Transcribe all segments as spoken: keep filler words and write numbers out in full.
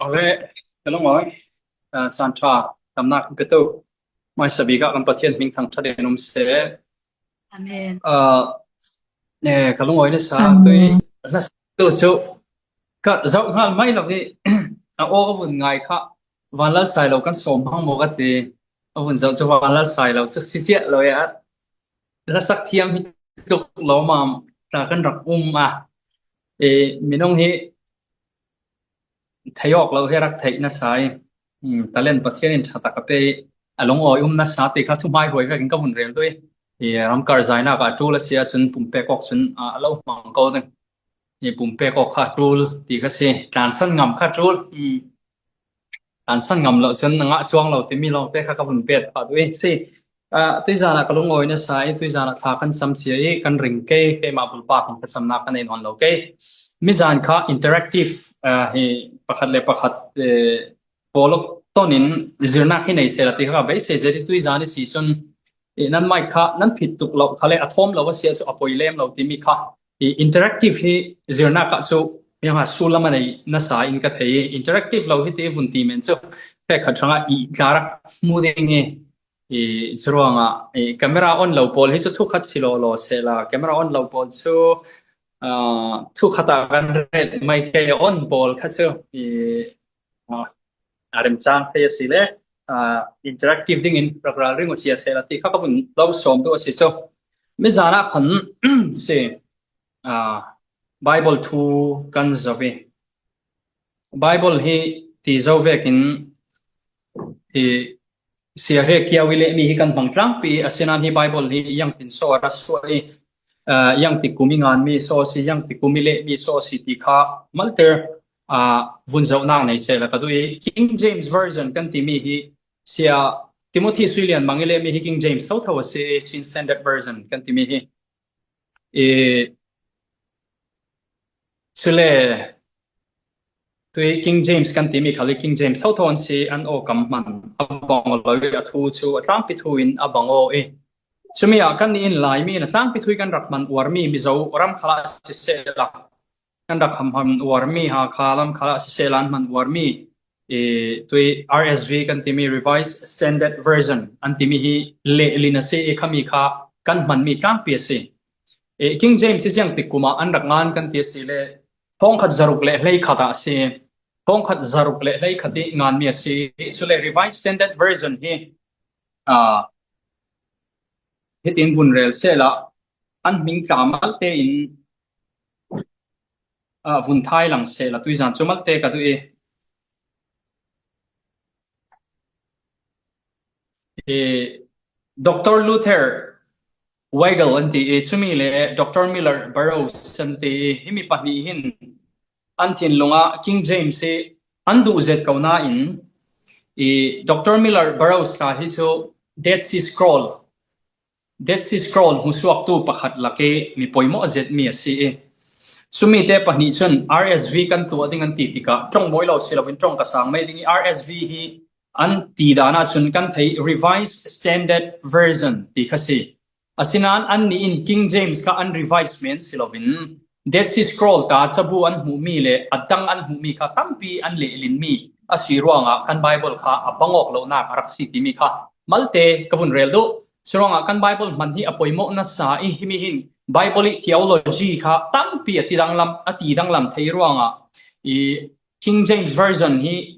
Ole, ka lungawi. Ah, caan ṭha, damnak kan petu. Hmaisa bik ah kan Pathian hming thangṭhat in um seh. Amen. Ah, ne, ka lungawi nasa, amen, tui, nasa tu cu ka zoh hngal mai lo hi, a aw a vun ngai kha, vanlal sai lo kan sawm hmang maw ka ti. A vun zoh cu vanlal sai lo cu si ciah lo i a, lasak thiam hi tluk lo ma ta kan rak um a. E, minung hi thei awk lo hi a rak theih nasa i, um, talent Pathian in ṭha tak a pe i, a lungawi um nasa ti kha thuhmai huai vekin ka vun rel duh i, i, ram karhzainak ah a ṭul a si ahcun pumpek awk cun, ah, a lo hmang ko ding. I pumpek awk kha a ṭul ti kha si, tlansan ngam kha a ṭul. Um, tlansan ngam lo cun a ngah cuang lo timi lawngte kha ka vun pek phah duh i si. Ah, tuizan ah ka lungawi nasa i, tuizan ah thla kan cam cia i, kan ring kei, keimah bulpak in ka camnak kan ei nawn lo kei. Mizan kha interactive, ah, hi pakhat le pakhat, eh, pawlawk ton in zirnak hi nei sehla ti kha beisei zet i, tuizan i si cun, eh, nan mic kha nan phit tuk lo kha le a thawm lo a si ahcun a poi lem lo timi kha, eh, interactive hi zirnak ah cu, mi ha sul lam a nei nasa in ka thei i, interactive lo hi ti vun ti men cu, pek khat hrangah i tla rak hmu ding i, i, curuangah, i, camera on lo pawl hi cu thukhat si lawlaw sehla, camera on lo pawl cu, ah, thukhat ah kan ret mai kei, on pawl kha cu, i, ah, a remcang thei a si le, ah, interactive dingin rak ralring uh si a sehla ti kha ka vun lo sawm duh a si cu. Mizan ah khan si, ah, Bible thu kan zoh i, Bible hi ti zo vekin, i, Sia he kiau i lehmi hi kan hmang tlangpi, asinain hi Bible hi iangtin saw a ra suah i, ah, iangtik kum i nganmi saw a si, iangtik kum i lehmi saw a si ti kha malte, ah, vun zohnak nei sehla ka duh i, King James Version kan timi hi Sia Timothy Sui Lian Mang i lehmi hi King James thotho a si i, Chin Standard Version kan timi hi. I, cule, tui King James kan timi khal i King James thotho an si, an aw kam hman a bang lo i a thu cu a tlangpi thu in a bang aw i. Cumi ah kannih in Laimi in a tlangpi thu i kan rak hman uarmi Mizo ram khal ah sisehla, kan rak hman uarmi Hakha lam khal ah sisehla an hman uarmi, i, tui R S V kan timi, Revised Standard Version an timi hi lehlin a si i, khami kha kan hmanmi tlangpi a si. I, King James hi ziangtik kum ah an rak ngan kan ti a si le, thawngkhat zaruk le hleikhat ah a si. Thawngkhat zaruk le hleikhat i nganmi a si. Cule Revised Standard Version hi, ah, hitin vun rel sehla, an hming tla malte in, ah, vun thai lang sehla, tuizan cu malte ka duh i, i, Doctor Luther Weigel an ti i, cumi le Doctor Miller Burroughs an ti i, himi pahnih hin an thinlung ah King James hi an duh zet ko nain, i, Doctor Miller Burroughs tla hi cu Dead Sea Scroll, Dead Sea Scroll hmusuaktu pakhat lak i mi poimawh zetmi a si i, cumi te pahnih cun R S V kan tuah ding an ti tikah ṭong mawi lo si loin ṭong ka sang mai ding i, R S V hi an ti dan ah cun kan theih Revised Standard Version ti kha si. Asinain annih in King James kha an revise men si loin, Dead Sea Scroll ta cabu an hmuhmi le a dang an hmuhmi kha tampi an lehlinmi a si ruangah kan Bible kha a bang awk lonak a rak si timi kha malte ka vun rel duh. Curuangah kan Bible hman hi a poimawh nasa i, himi hin Bible i theology kha tampi a ti danglam, a ti danglam thei ruangah i King James Version hi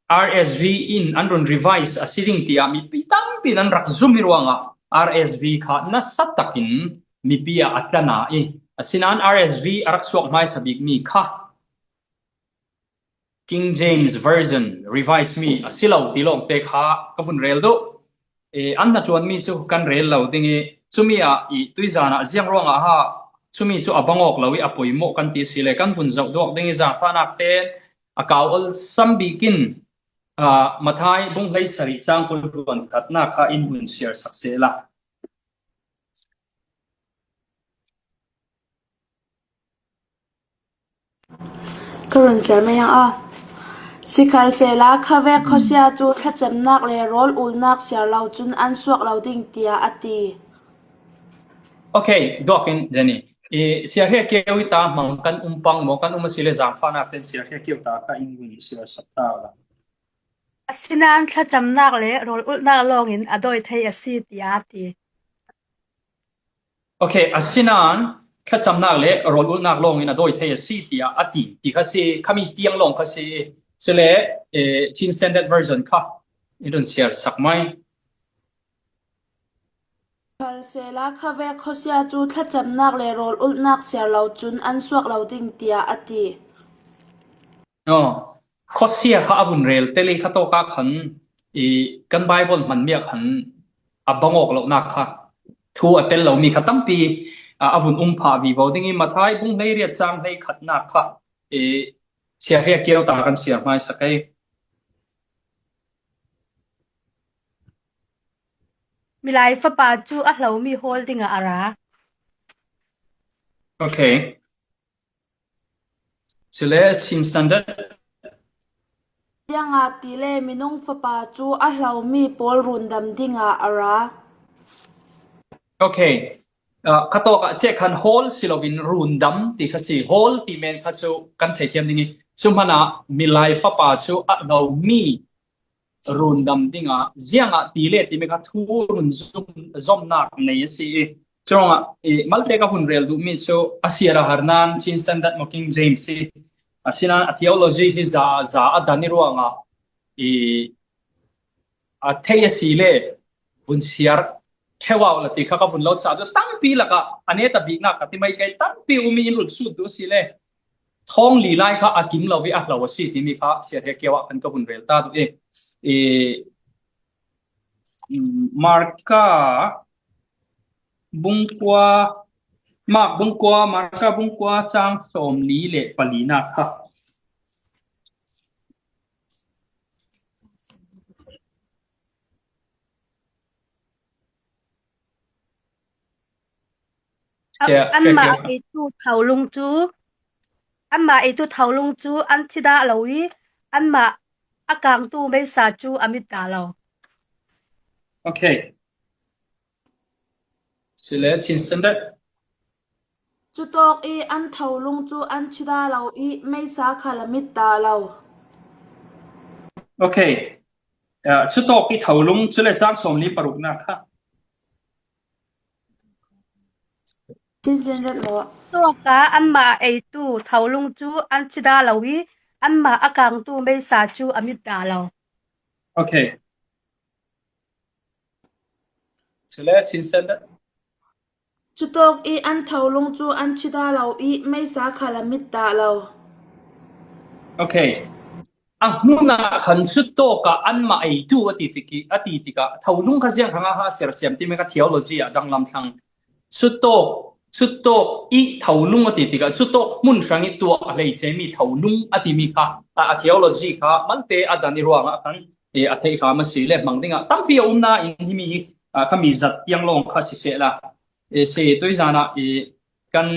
R S V in an run revise a si ding tiah mipi tampi in an rak zum i ruangah R S V kha nasa takin mipi ah a tlana i, asinain R S V a rak suak hmaisa bikmi kha King James Version revise mi a si lo ti lawngte kha ka vun rel duh. E, an hnaṭuanmi cu kan rel lo ding i, cumi ah i tuizan ah ziang ruangah ha, cumi cu a bang awk lo i a poimawh kan ti si le kan vun zoh duak ding i, zaangfahnak te a kau olsam bikin, aa, Mathai bung hleisarih cang kul hluan khatnak kha in vun siar sak sehla. Ka run siar mai ang a. Sikhalsehla khavek khuasia cu thlacamnak le rawl ulnak siar lo cun an suak lo ding, tiah a ti. Okay, duak in, Jenny. I, Sia Hria Keu i ta hmang kan um pang maw, kan um a si le zangfahna pen Sia Hria Keu ta kha in vun siar sak ta la. Asinan thlacamnak le rawl ulhnak lawngin a dawi thei a si, tiah a ti. Okay, asinan thlacamnak le rawl ulhnak lawngin a dawi thei a si, tiah a ti, ti kha si, khami tiang lawng kha si. Cule, eh, Chin Standard Version kha i run siar sak mai. Khalsela khavek khuasia cu thlacamnak le rawl ulhnak siar lo cun an suak lo ding, tiah a ti. Aw, khuasia kha a vun rel tel i kha tawk ah khan i kan Bible hmanmi ah khan a bang awk lonak kha thu a tel lomi kha tampi, a, a vun um phah vivo ding i Matthai bung hleiriat cang hleikhatnak kha i Sia Hria Keu ta kan siar hmaisak ei. Milai Fapa cu a hlomi hawl dingah a ra. Okay. Cule Chin Standard. Ziangahtile minung Fapa cu a hlomi pawl rundam dingah a ra. Okay. Ah, kha tawk ah ceh khan hawl si loin rundam ti kha si. Hawl ti men kha cu kan theithiam ding i, cu hmanah Milai Fapa cu a hlomi rundam dingah ziangahtile timi kha thu run zum, zomnak nei a si i, curuangah i, malte ka vun rel duhmi cu a siar a har nan Chin Standard maw King James i, asinan a theology hi za, za a dan i ruangah i, a theih a si le vun siar ṭheu awla ti kha ka vun lo chah duh. Tampi lakah a neta biknak ka ti mai kei, tampi um i in run sut duh a si le thawng li lai kha a kim lo i a hlo a si timi kha Sia Hria Keu ah khan ka vun rel ta duh i, i, mm, Marka bungkua, Mark bungkua, Marka bungkua cang sawmli le palinak kha. An, anmah a eitu tholung cu, anmah eitu tholung cu an thi dah lo i, anmah a kangtu meisa cu a mit dah lo. Okay. Cule Chin Standard. Cutawk i an tholung cu an thi dah lo i meisa khal a mit dah lo. Okay. Ah, cutawk i tholung cule cang sawmli paruknak kha. Chin Standard maw? Cutawk ah anmah a eitu tholung cu an thi dah lo i anmah a kangtu meisa cu a mit dah lo. Okay. Cule Chin Standard. Cutawk i an tholung cu an thi dah lo i meisa khal a mit dah lo. Okay. A hmun ah khan cutawk ah anmah eitu a ti tik i, a ti tikah tholung kha ziang hrangah a sersiam timi kha theology ah danglam thlang. Cutawk, cutawk i tholung a ti tikah cutawk hmun hrang i tuah a hleice mi tholung a timi kha a, a theology kha malte a dan i ruangah khan i, a theih hram a si le hmang dingah tampi a um nain himi hi, a, khami zat tiang lawng kha sisehla, i, si tuizan ah i, kan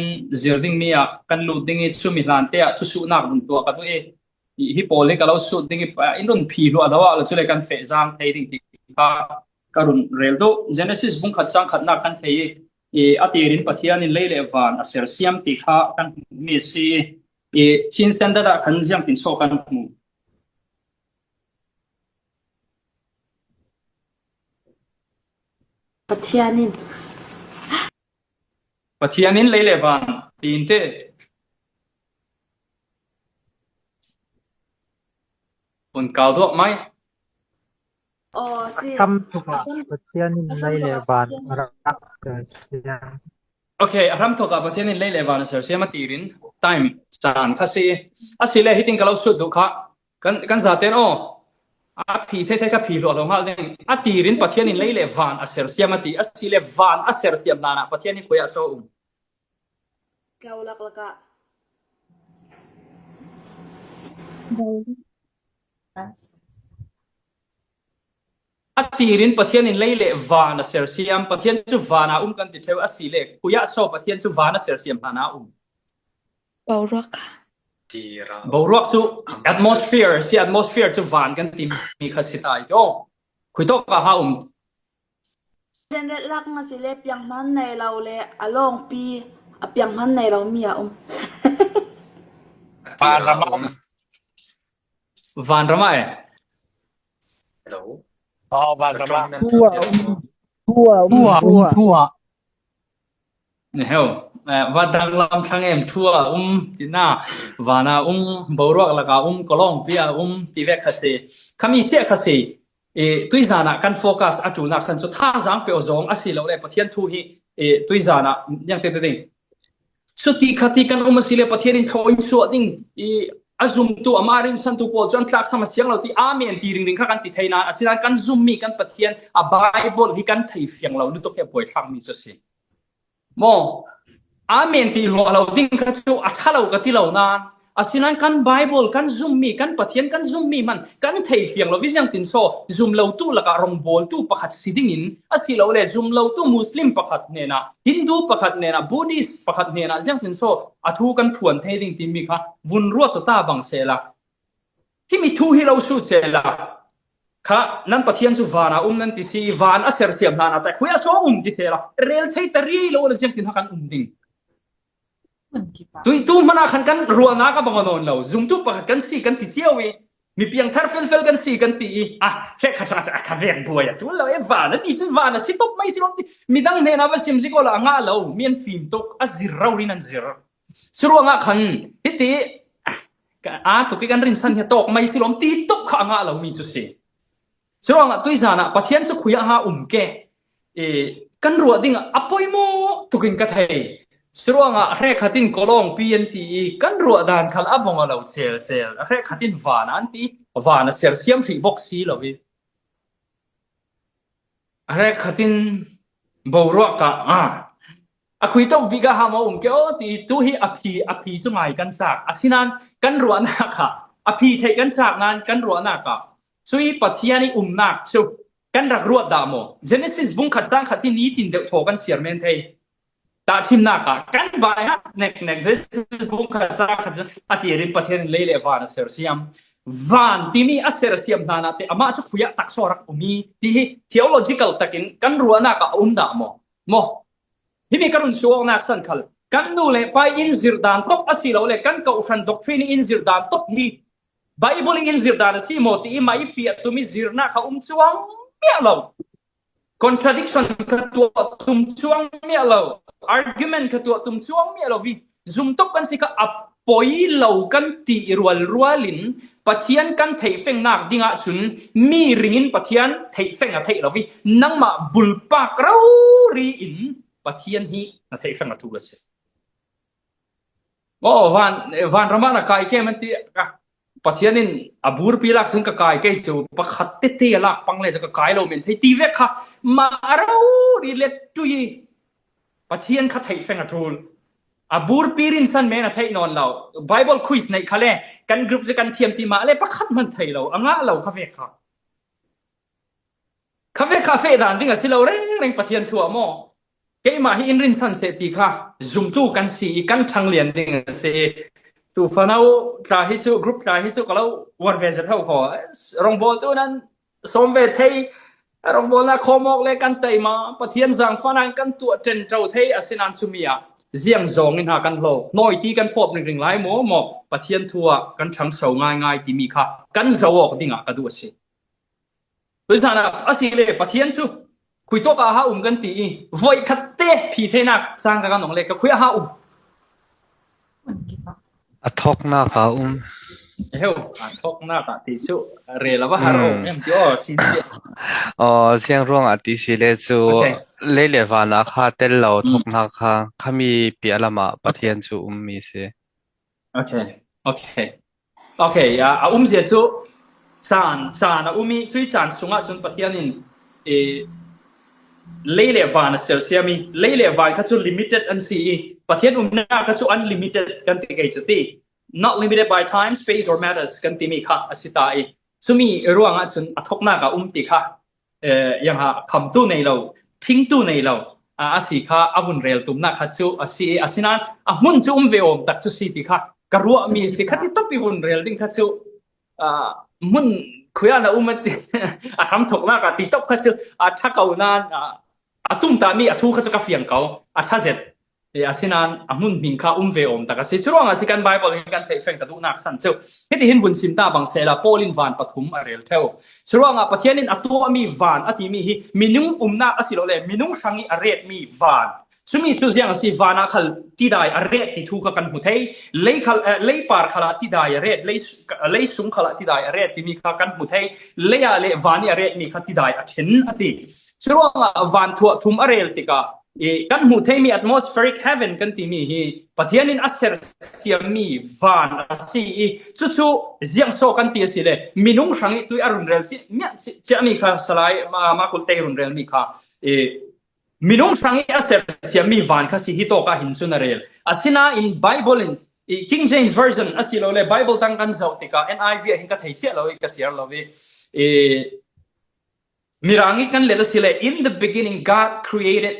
zir dingmi ah kan lut ding i, cumi hlante ah thusuhnak run tuah ka duh i, i, hi pawl hi ka lo sut ding i, a, in run phi hluah lo ah lo cule kan feh zang thei ding ti kha ka run rel duh. Genesis bung khat cang khatnak kan thei i, i, a tirin Pathian in lei le van a sersiam ti kha kan hmuhmi a si i, i, Chin Standard ah khan ziangtin so kan hmu. Pathian in. Pathian in lei le van tiin te. Vun kau duak mai. Aw, si. A hramthawk ah Pathian in lei le van a rak sersiam. Okay, a hramthawk ah Pathian in lei le van a sersiam a tirin time caan kha si. A si le hitin ka lo sut duh kha. Kan, kan zaten aw, a phi thei thei kha phi hluah lo hngal ding. A tirin Pathian in lei le van a sersiam a ti. A si le van a sersiam hlanah Pathian hi khuiah so um? Tlo laklak ah. A tirin Pathian in lei le van a sersiam, Pathian cu van ah um kan ti ṭheu a si le, khuiah so Pathian cu van a sersiam hlanah um? Boruak. Boruak cu atmosphere, si atmosphere cu van kan timi kha si ta i ti aw. Khuitawk ah ha um? Ren retlak na si le pianghman nei lo le a lawngpi A piang hman nei lo mi a um. Vanrama. Vanrama e. Hello. Oh, Vanrama. Thu a um. Thu a um. Thu a um. Thu a. Ni heu. Van dang lam thlang em thu a um tina. Vana um, boruak laka um, kolong pia um, ti vek kha si. Khami che kha si. E, tuizana kan focus a tulnak san chu thazang pe zong a si lo le Pathian thu hi e, tuizana niang te te ding. Chuti khati kan um a si le Pathian in thaw in suah ding i a zumtu ama rinsantu pawl chu an tlak tham a siang lo ti amen ti ringring kha kan ti theina a sinan kan zummi kan Pathian a Bible hi kan thei fiang lo lutuk he buai thlak mi chu si. Maw, amen ti hluah lo ding kha chu a ṭha lo ka ti lo nan a sinan kan Bible kan zummi kan Pathian kan zummi man kan thei fiang lo vi ziang tin saw zum lo tu laka rongbawltu pakhat si dingin a si lo le zum lo tu Muslim pakhat hnena Hindu pakhat hnena Buddhist pakhat hnena ziang tin saw a thu kan phuan thei ding timi kha vun ruat ta bang sela. Himi thu hi lo su chela. Kha nan Pathian chu vana um nan ti si van a sersiam hlan a ta khuia so um ti sela. Rel thei ta ri lo le ziang tin ha kan um ding. Tui tu mana khan kan ruana ka bang non lo. Zumtu pakhat kan si kan ti chiawi. Mi piang thar fel fel kan si kan ti i. A, che kha cha cha kha vek buai a. Tu lo e vana ti chu vana si tok mai si lo ti. Mi dang hnena va sim si ko la nga lo. Mian fim tok a zir rau ri nan zir. Churuangah khan hiti a tuki kan rinsan hi a tawk mai silawm ti tok kha a ngah lo mi chu si. Churuangah tuizanah Pathian chu khuiah ha um ke. E, kan ruah dingah a poimaw tukin ka thei. Churuangah hrekhatin kolawngpi an ti i kan ruah dan khal a bawng a lo chelchel. A hrekhatin vana an ti vana sersiam hrih bawk si lo i. A hrekhatin boruak ah a khui tok bik a ham a um ke aw ti tu hi a phi a phi chu ngai kan chak a sinan kan ruahnak ah a phi theih kan chak nan kan ruahnak ah cui Pathian i umnak chu kan rak ruat dah maw? Genesis bung khat tang khat hi nitin deuh thaw kan siar men thei. Tahṭhimnak ah kan vai ha nek nek Genesis bung khat tang khat chu a tirin Pathian in lei le van a sersiam. Van timi a sersiam hlanah te amah chu khuiah taksaw rak um i ti hi theological takin kan ruahnak ah a um dah maw? Maw? Himi ka run suawknak san khal kan nu le pai in zirdan tok a si lo le kan kohhran doctrine in zirdan tok hi Bible in zirdan a si maw ti i mah i fiah tumi zirnak a um chuang miah lo. Contradiction ka tuah tum chuang miah lo. Argument ka tuah tum chuang miah lo vi. Zumtok kan si kha a poi lo kan ti rual rualin Pathian kan theihfengnak dingah cun mi ringin Pathian theihfeng a theih lo vi. Nangmah bulpak rori in Pathian hi na theihfeng a ṭul a si. Oh, van, van ramah na kai kem an ti. Pathian in a burpi lak cun ka kai kei cu pakhat tete a lak pang le cu ka kai lo men thei ti vek kha mah a rori let tui Pathian kha theihfeng a ṭul. A burpi rinsan men a theih nawn lo. Bible quiz neih kha le kan group cu kan thiam ti mah le pakhat hman thei lo. A ngah lo kha vek kha. Kha vek kha feh dan ding a si lo rengreng Pathian thu ah maw? Keimah hi in rinsan seh ti kha zumtu kan si i kan ṭhang lian ding a si. Tu fanau tla hi cu group tla hi cu ka lo war ve zet ho kho. Rongbawltu nan sawm ve thei. Rongbawlna khawmawk le kan taima Pathian zangfahnak kan tuah ṭenṭo thei a sinan cumi ah ziang zawng in ha kan hlo. Nawi ti kan fawp ringring lai maw maw? Pathian thu ah kan ṭhangso ngaingai timi kha kan zo awk dingah ka duh a si. Tuizan ah a si le Pathian cu khuitawk ah ha um kan ti i voikhat te phi theinak cang ka kan ong le ka khuiah ha um. A thawknak ah um. Heu, a thawknak ah ti cu rel a va har um em ti aw si ti. Aw, ziang ruangah ti si le cu lei le van ah kha tel lo thawknak kha khami piah lamah Pathian cu um mi si. Okay, okay. Okay, a umzia cu caan, caan a um i cui caan sungah cun Pathian in lei le van a sersiam i lei le van kha cu limited an si i Pathian umnak kha cu unlimited kan ti kei cu ti. Not limited by time, space or matters kan timi kha a si ta i cumi ruangah cun a thawknak a um ti kha yang ha khamtu nei lo, thingtu nei lo a si kha a vun rel tumnak kha cu a si i a sinan a hmun cu um ve awm tak cu si ti kha ka ruahmi si kha ti tawp i vun rel ding kha cu hmun khuiah na um a hram thawknak a ti tawp kha cu a ṭha ko nan a tumtahmi a thu kha cu ka fiang ko a ṭha zet. E, a sinan a hmun hming kha um ve awm tak a si. Churuangah si kan Bible hi kan theih feng ka duhnak san chu. Hiti hin vun sim ta bang sehla Paul in van pathum a rel theu. Churuangah Pathian in a tuahmi van a timi hi minung umnak a si lo le minung hrang ih a retmi van. Chumi chu ziang a si, vanah khal tidai a ret ti thu kha kan hmu thei. Lei khal, eh, leipar khalah tidai a ret, lei, leisung khalah tidai a ret timi kha kan hmu thei. Leiah le van ih a retmi kha tidai a ṭhen a ti. Churuangah van thuah thum a rel tikah i, kan hmuh theimi atmospheric heaven kan timi hi Pathian in a sersiammi van a si i, cucu ziangsaw kan ti a si le minung hrang ih tui a run rel si miah si ciahmi kha Salai ma, ma kulh tei run relmi kha i, minung hrang ih a sersiammi van kha si hi tawkah hin cun a rel. Asinain Bible in i, King James Version a si lo le Bible tang kan zoh tikah N I V ah hin ka thei ciah lo i ka siar lo i, i Mirang ih kan let a si le, "In the beginning, God created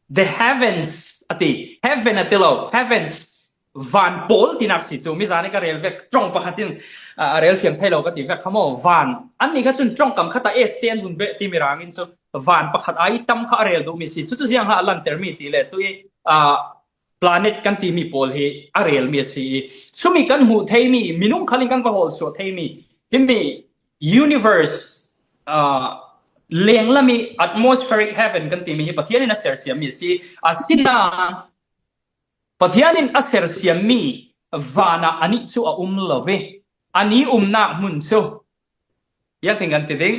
the heavens," a ti. Heaven a ti lo, heavens. Van pawl tinak si cu, mizan ih ka rel vek, ṭong pakhat in, ah, a rel fiang thei lo ka ti vek kha maw. Van. Annih kha cun ṭongkam khat ah S T N vun beh ti Mirang in cu van pakhat ai tam kha a rel duhmi si. Cucu ziang ha a lantermi ti le, tu ih, ah, planet kan timi pawl hi a relmi a si i, chumi kan hmuh theimi, minung khal in kan va hawlsuah theimi, himi universe, ah, lenglam i atmospheric heaven kan timi hi Pathian in a sersiammi a si. Asinain Pathian in a sersiammi vanah anih cu a um lo i, ani umnak hmun cu, ziangtin kan ti ding,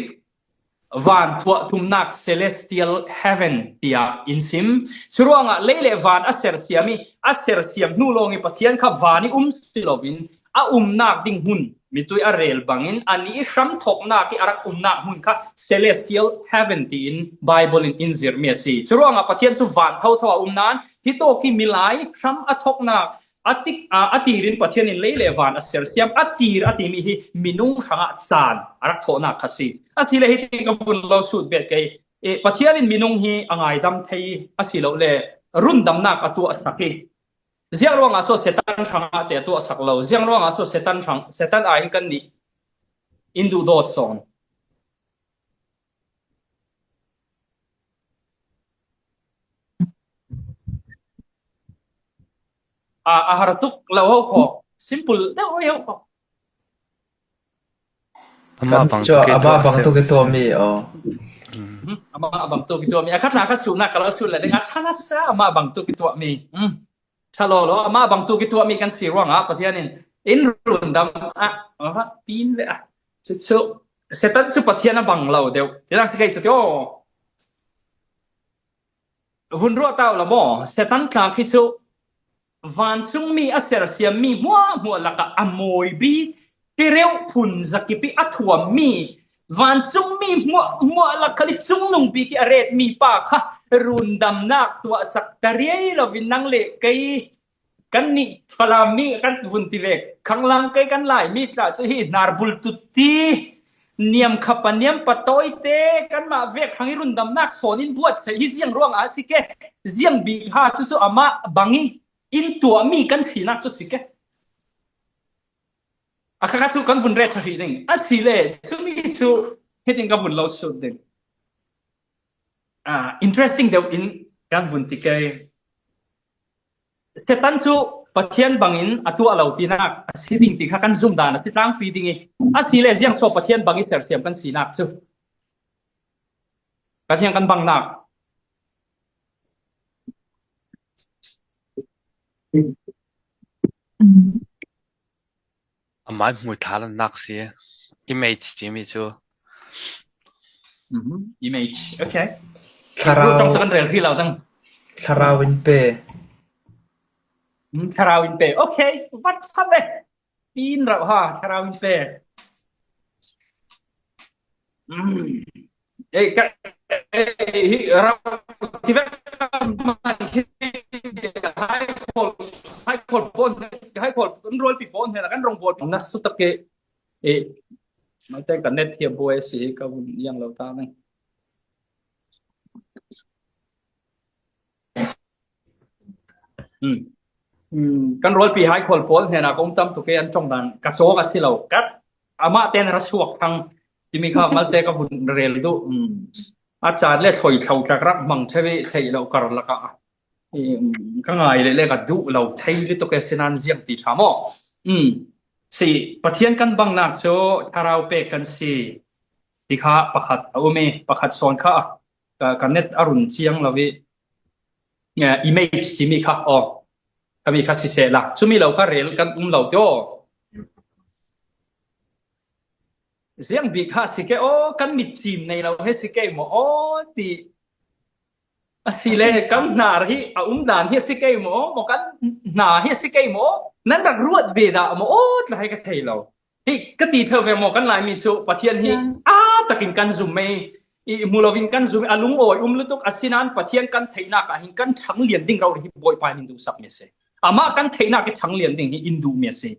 van thuah thumnak celestial heaven tiah in sim. Curuangah lei le van a sersiam i, a sersiam hnu lawng i Pathian kha van i um si loin a umnak ding hmun mitui a rel bangin anih i hramthawknak i a rak umnak hmun kha celestial heaven tiin Bible in in zirmi a si. Curuangah Pathian cu van thotho a um nain hitawk i milai hram a thoknak a tik, a, a tirin Pathian in lei le van a sersiam, a tir a timi hi minung hrangah caan a rak thawhnak kha si. A ti le hiti ka vun lo sut bet kei. E, Pathian in minung hi a ngaidam thei a si lo le rundamnak a tuahsak i. Ziang ruangah so Satan hrangah te a tuahsak lo. Ziang ruangah so Satan hrang, Satan ai kan nih in duhdawt sawn. A, a har tuk lo ho kho. Simple deuh ho kho. Amah bang tuk i tuah mi, oh. Hmm, amah bang tuk i tuah mi. A khat hna kha suhnak ka lo suh le ding. A ṭha nasa amah bang tuk i tuah mi. Hmm. Ṭha lawlaw, amah bang tuk i tuahmi kan si ruangah Pathian in in rundam ah, aha, pin ve ah. Cucu, Satan cu Pathian a bang lo deuh. Tinak si kei si tio. Vun ruah ta uh la maw? Satan tla khi cu vancungmi a sersiammi hmuahhmuah lakah a mawi bik, tireuh phun zakip i a thuammi, vancungmi hmuahhmuah lak khal i cungnung bik i a retmi pa kha rundamnak tuahsak ta riai loin nang le kei kan nih Falam mi kan vun ti ve. Khanglang kei kan Lai mi tla cu hi hnar bul tut ti, niam kha pa niam pa tawi te kanmah vek hrang i rundamnak sawn in buat hi ziang ruangah a si ke. Ziang bik ha cu cu amah bang i in tuahmi kan sinak cu si ke. A kha kha cu kan vun ret ṭha hrih ding. A si le, cumi cu hitin ka vun lo sut ding. Ah, interesting deuh in kan vun ti kei. Satan cu Pathian bangin a tuah lo tinak a si ding ti kha kan zumh dan a si tlangpi ding i. A si le ziang so Pathian bang i sersiam kan sinak cu. Pathian kan bangnak. Amah hmui thla lannak si. Image timi cu. Mhm. Image. Okay. Thlarau. Tong sa kan rel hrih lo dang. Thlarau in pe. Hmm, thlarau in pe. Okay. Vat sa ve. Pin rauh ha. Thlarau in pe. Hmm. Ei, ka, ei, hi, rau, ti vek, hai khol, hai khol pon, hai khol, kan rualpi pon hna, kan rong bual, na su tak ke, ei, mai teng ka net hi a buai si, ka vun yang lo ta nang. Hmm. Hmm, kan rualpi hai khol pawl hnenah ka um tam tuk i an ṭong dan ka cawk a si lo. Kat amah tein ra suak thang timi kha malte ka vun rel duh. Hmm. A caan le thloi thlo tlak rak hmang ṭheu i theih lo kar lakah. Ka ngai le le ka duh lo thei lutuk e, sinan ziang ti tha maw? Si, Pathian kan bangnak cu thlarau pek kan si ti kha pakhat a um i, pakhat sawn kha ka net a run ciang lo i, image timi kha aw, kami kha sisehla, cumi lo kha rel kan um lo ti aw. Ziang bik kha si ke aw, kan mit cim nei lo he si ke maw aw ti. Asile kan hnar hi a umdan hi a si kei maw, maw kan hna hi a si kei maw, nan rak ruat ve dah maw aw, tlai ka thei lo. Hi ka ti theu ve maw, kan Laimi cu Pathian hi a takin kan zum ei, i hmu loin kan zum ei, a lungawi um lutuk, asinain Pathian kan theihnak ah hin kan ṭhanglian ding rori hi Bawipa in in duhsak mi a si. Amah kan theihnak i ṭhanglian ding hi in duh mi a si.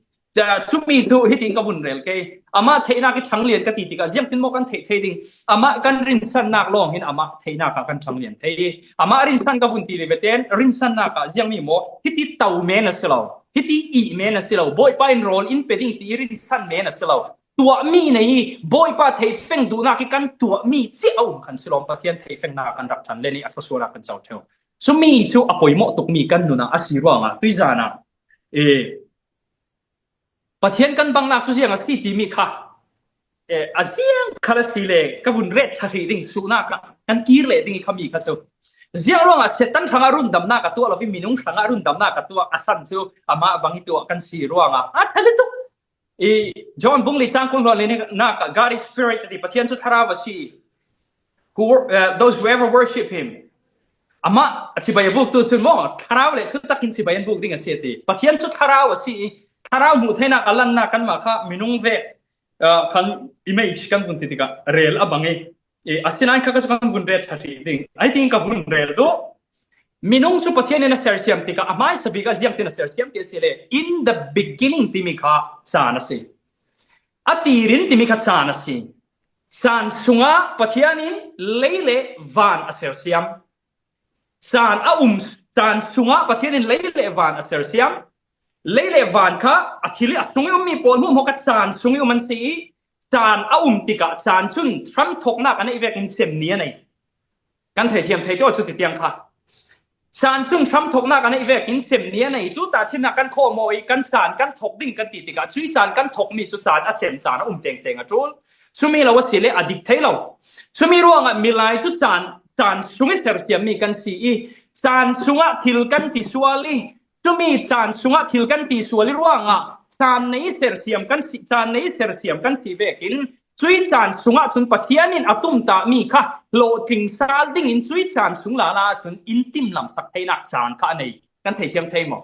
Cumi cu hitin ka vun rel ke. Amah theihnak i ṭhanglian ka ti tikah ziangtin maw kan theih thei ding? Amah kan rinsannak lawng hin amah theihnak ah kan ṭhanglian thei. Amah rinsan ka vun ti le veten rinsannak ah ziangmi maw? Hiti to men a si lo. Hiti ih men a si lo. Bawipa in rawl in pe ding ti i rinsan men a si lo. Tuahmi nei i Bawipa theih feng duhnak i kan tuahmi cia a um khan si lawm, Pathian theih fengnak kan rak ṭhan le nih a thluasual ah kan co ṭheu. Cumi cu a poimawh tukmi kan nun ah a si ruangah tuizan ah, e, Pathian kan bangnak cu ziang a si timi kha, e, a ziang khal a si le ka vun ret ṭha hrih ding, suhnak ah kan kir leh ding i khami kha cu ziang ruangah Satan hrangah rundamnak a tuah lo i minung hrangah rundamnak a tuah a san cu amah bang i tuah kan si ruangah a ṭha lutuk. I John bung li cang kul hluan li nak ah God is spirit a ti, Pathian cu thlarau a si. Who, uh, those who ever worship him. Amah a cibai a buk tu cun maw, thlarau le thutak in cibai an buk ding a si a ti. Pathian cu thlarau a si i, thlarau hmuh theinak a lannak kanmah kha minung vek, uh, kan image kan vun ti tikah rel a bang i, i, asinain kha ka cu kan vun rel ṭha hrih ding. I think ka vun rel duh. Minung cu Pathian in a sersiam tikah a hmaisa bik ah ziangtin a sersiam ti a si le, in the beginning timi kha caan a si. A tirin timi kha caan a si. Caan sungah Pathian in lei le van a sersiam. Caan a um, caan sungah Pathian in lei le van a sersiam. Lei le van kha a thil i a sung i ummi pawl hmuahhmuah kha caan sung i um an si i, caan a um tikah caan cun hramthawknak a neih vekin cem ni a nei. Kan theithiam thei te aw cu ti tiang kha. Caan cun hramthawknak a neih vekin cem ni a nei. Tu tahṭhimnak kan khawh maw i kan caan kan thawk ding kan ti tikah cui caan kan thawkmi cu caan a cem, caan a um tengteng a ṭul. Cumi lo a si le a dik thei lo. Cumi ruangah milai cu caan, caan sung i sersiammi kan si i caan sungah thil kan ti sual i, cumi caan sungah thil kan ti sual i ruangah caan nei sersiam kan si, caan nei sersiam kan si vekin cui caan sungah cun Pathian in a tumtahmi kha hlawhtling sal dingin cui caan sung lala cun in timlamsak theinak caan kha a nei. Kan theithiam thei maw?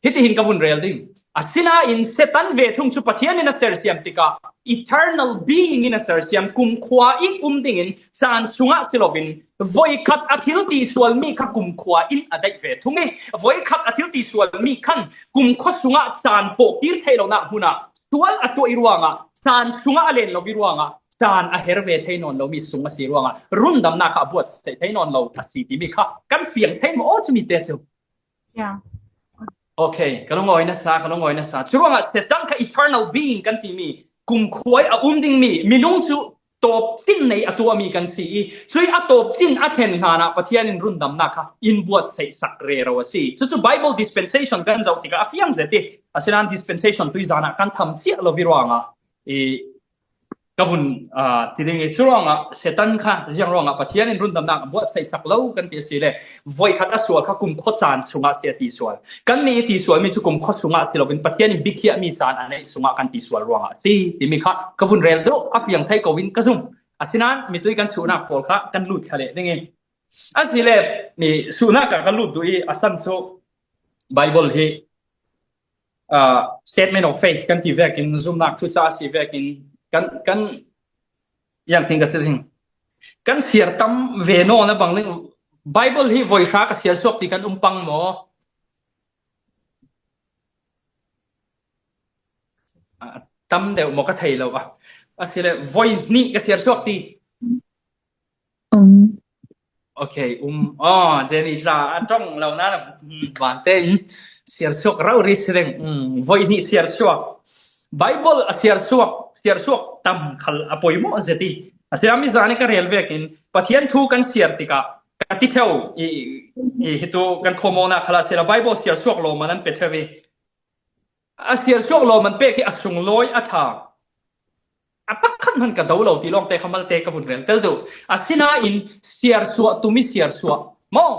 Hitihin ka vun rel ding. Asinain Satan ve thung cu Pathian in a sersiam tikah eternal being in a sersiam, kumkhua i um dingin caan sungah si loin voikhat a thil ti sualmi kha kumkhua in a daih ve thung i, voikhat a thil ti sualmi khan kumkhua sungah caan pawh kir theih lonak hmunah sual a tuah i ruangah, caan sungah a len lo i ruangah, caan a her ve thei nawn lomi sung a si ruangah rundamnak kha a buatsaih thei nawn lo a si timi kha kan fiang thei maw aw cumi te cu? Yeah. Okay, ka lungawi nasa, ka lungawi nasa. Curuangah Satan kha eternal being kan timi, kumkhua i a um dingmi minung cu tawpcin nei a tuahmi kan si i, cui a tawpcin a thlen hlanah Pathian in rundamnak kha in buatsaih sak rero a si. Cucu Bible dispensation kan zoh tikah a fiang zet i, asinain dispensation tuizan ah kan tham ciah lo i ruangah i, ka vun, aa, ti ding i, curuangah Satan kha ziang ruangah Pathian in rundamnak a buatsaih sak lo kan ti a si le, voikhat a sual kha kumkhua caan sungah si a ti sual. Kannih i ti sualmi cu kumkhua sungah ti loin Pathian in biakhiahmi caan a neih sungah kan ti sual ruangah a si timi kha ka vun rel duh, a fiang thei ko in ka zum. Asinain mitui kan suhnak pawl kha kan lut thla leh ding i, asile, mi suhnak ah kan lut duh i, a san cu Bible hi, aa, statement of faith kan ti vekin, zumnak thuca a si vekin, kan, kan, yang thing ka si ding. Kan siar tam ve nawn a bang ding. Bible hi voi hra ka siar suak ti kan um pang maw? A tam deuh maw ka thei lo a. Asile voi hnih ka siar suak ti. Um. Okay, um. Oh, Jenny tla a ṭong lo na, um, vante, um, siar suak rau ri si ding. Um, voi hnih siar suak. Bible a siar suak, siar suak tam khal a poimawh zet i. Asinain mi zan i ka rel vekin Pathian thu kan siar tikah ka ti theu i, i hitu kan khawmawkna khala sila Bible siar suak lo man an pe theu i. A siar suak lo man pek hi a sunglawi a tha. A pakhat hman ka do lo ti lawngte kha malte ka vun rel tel duh. A sina in siar suah tumi siar suah. Maw?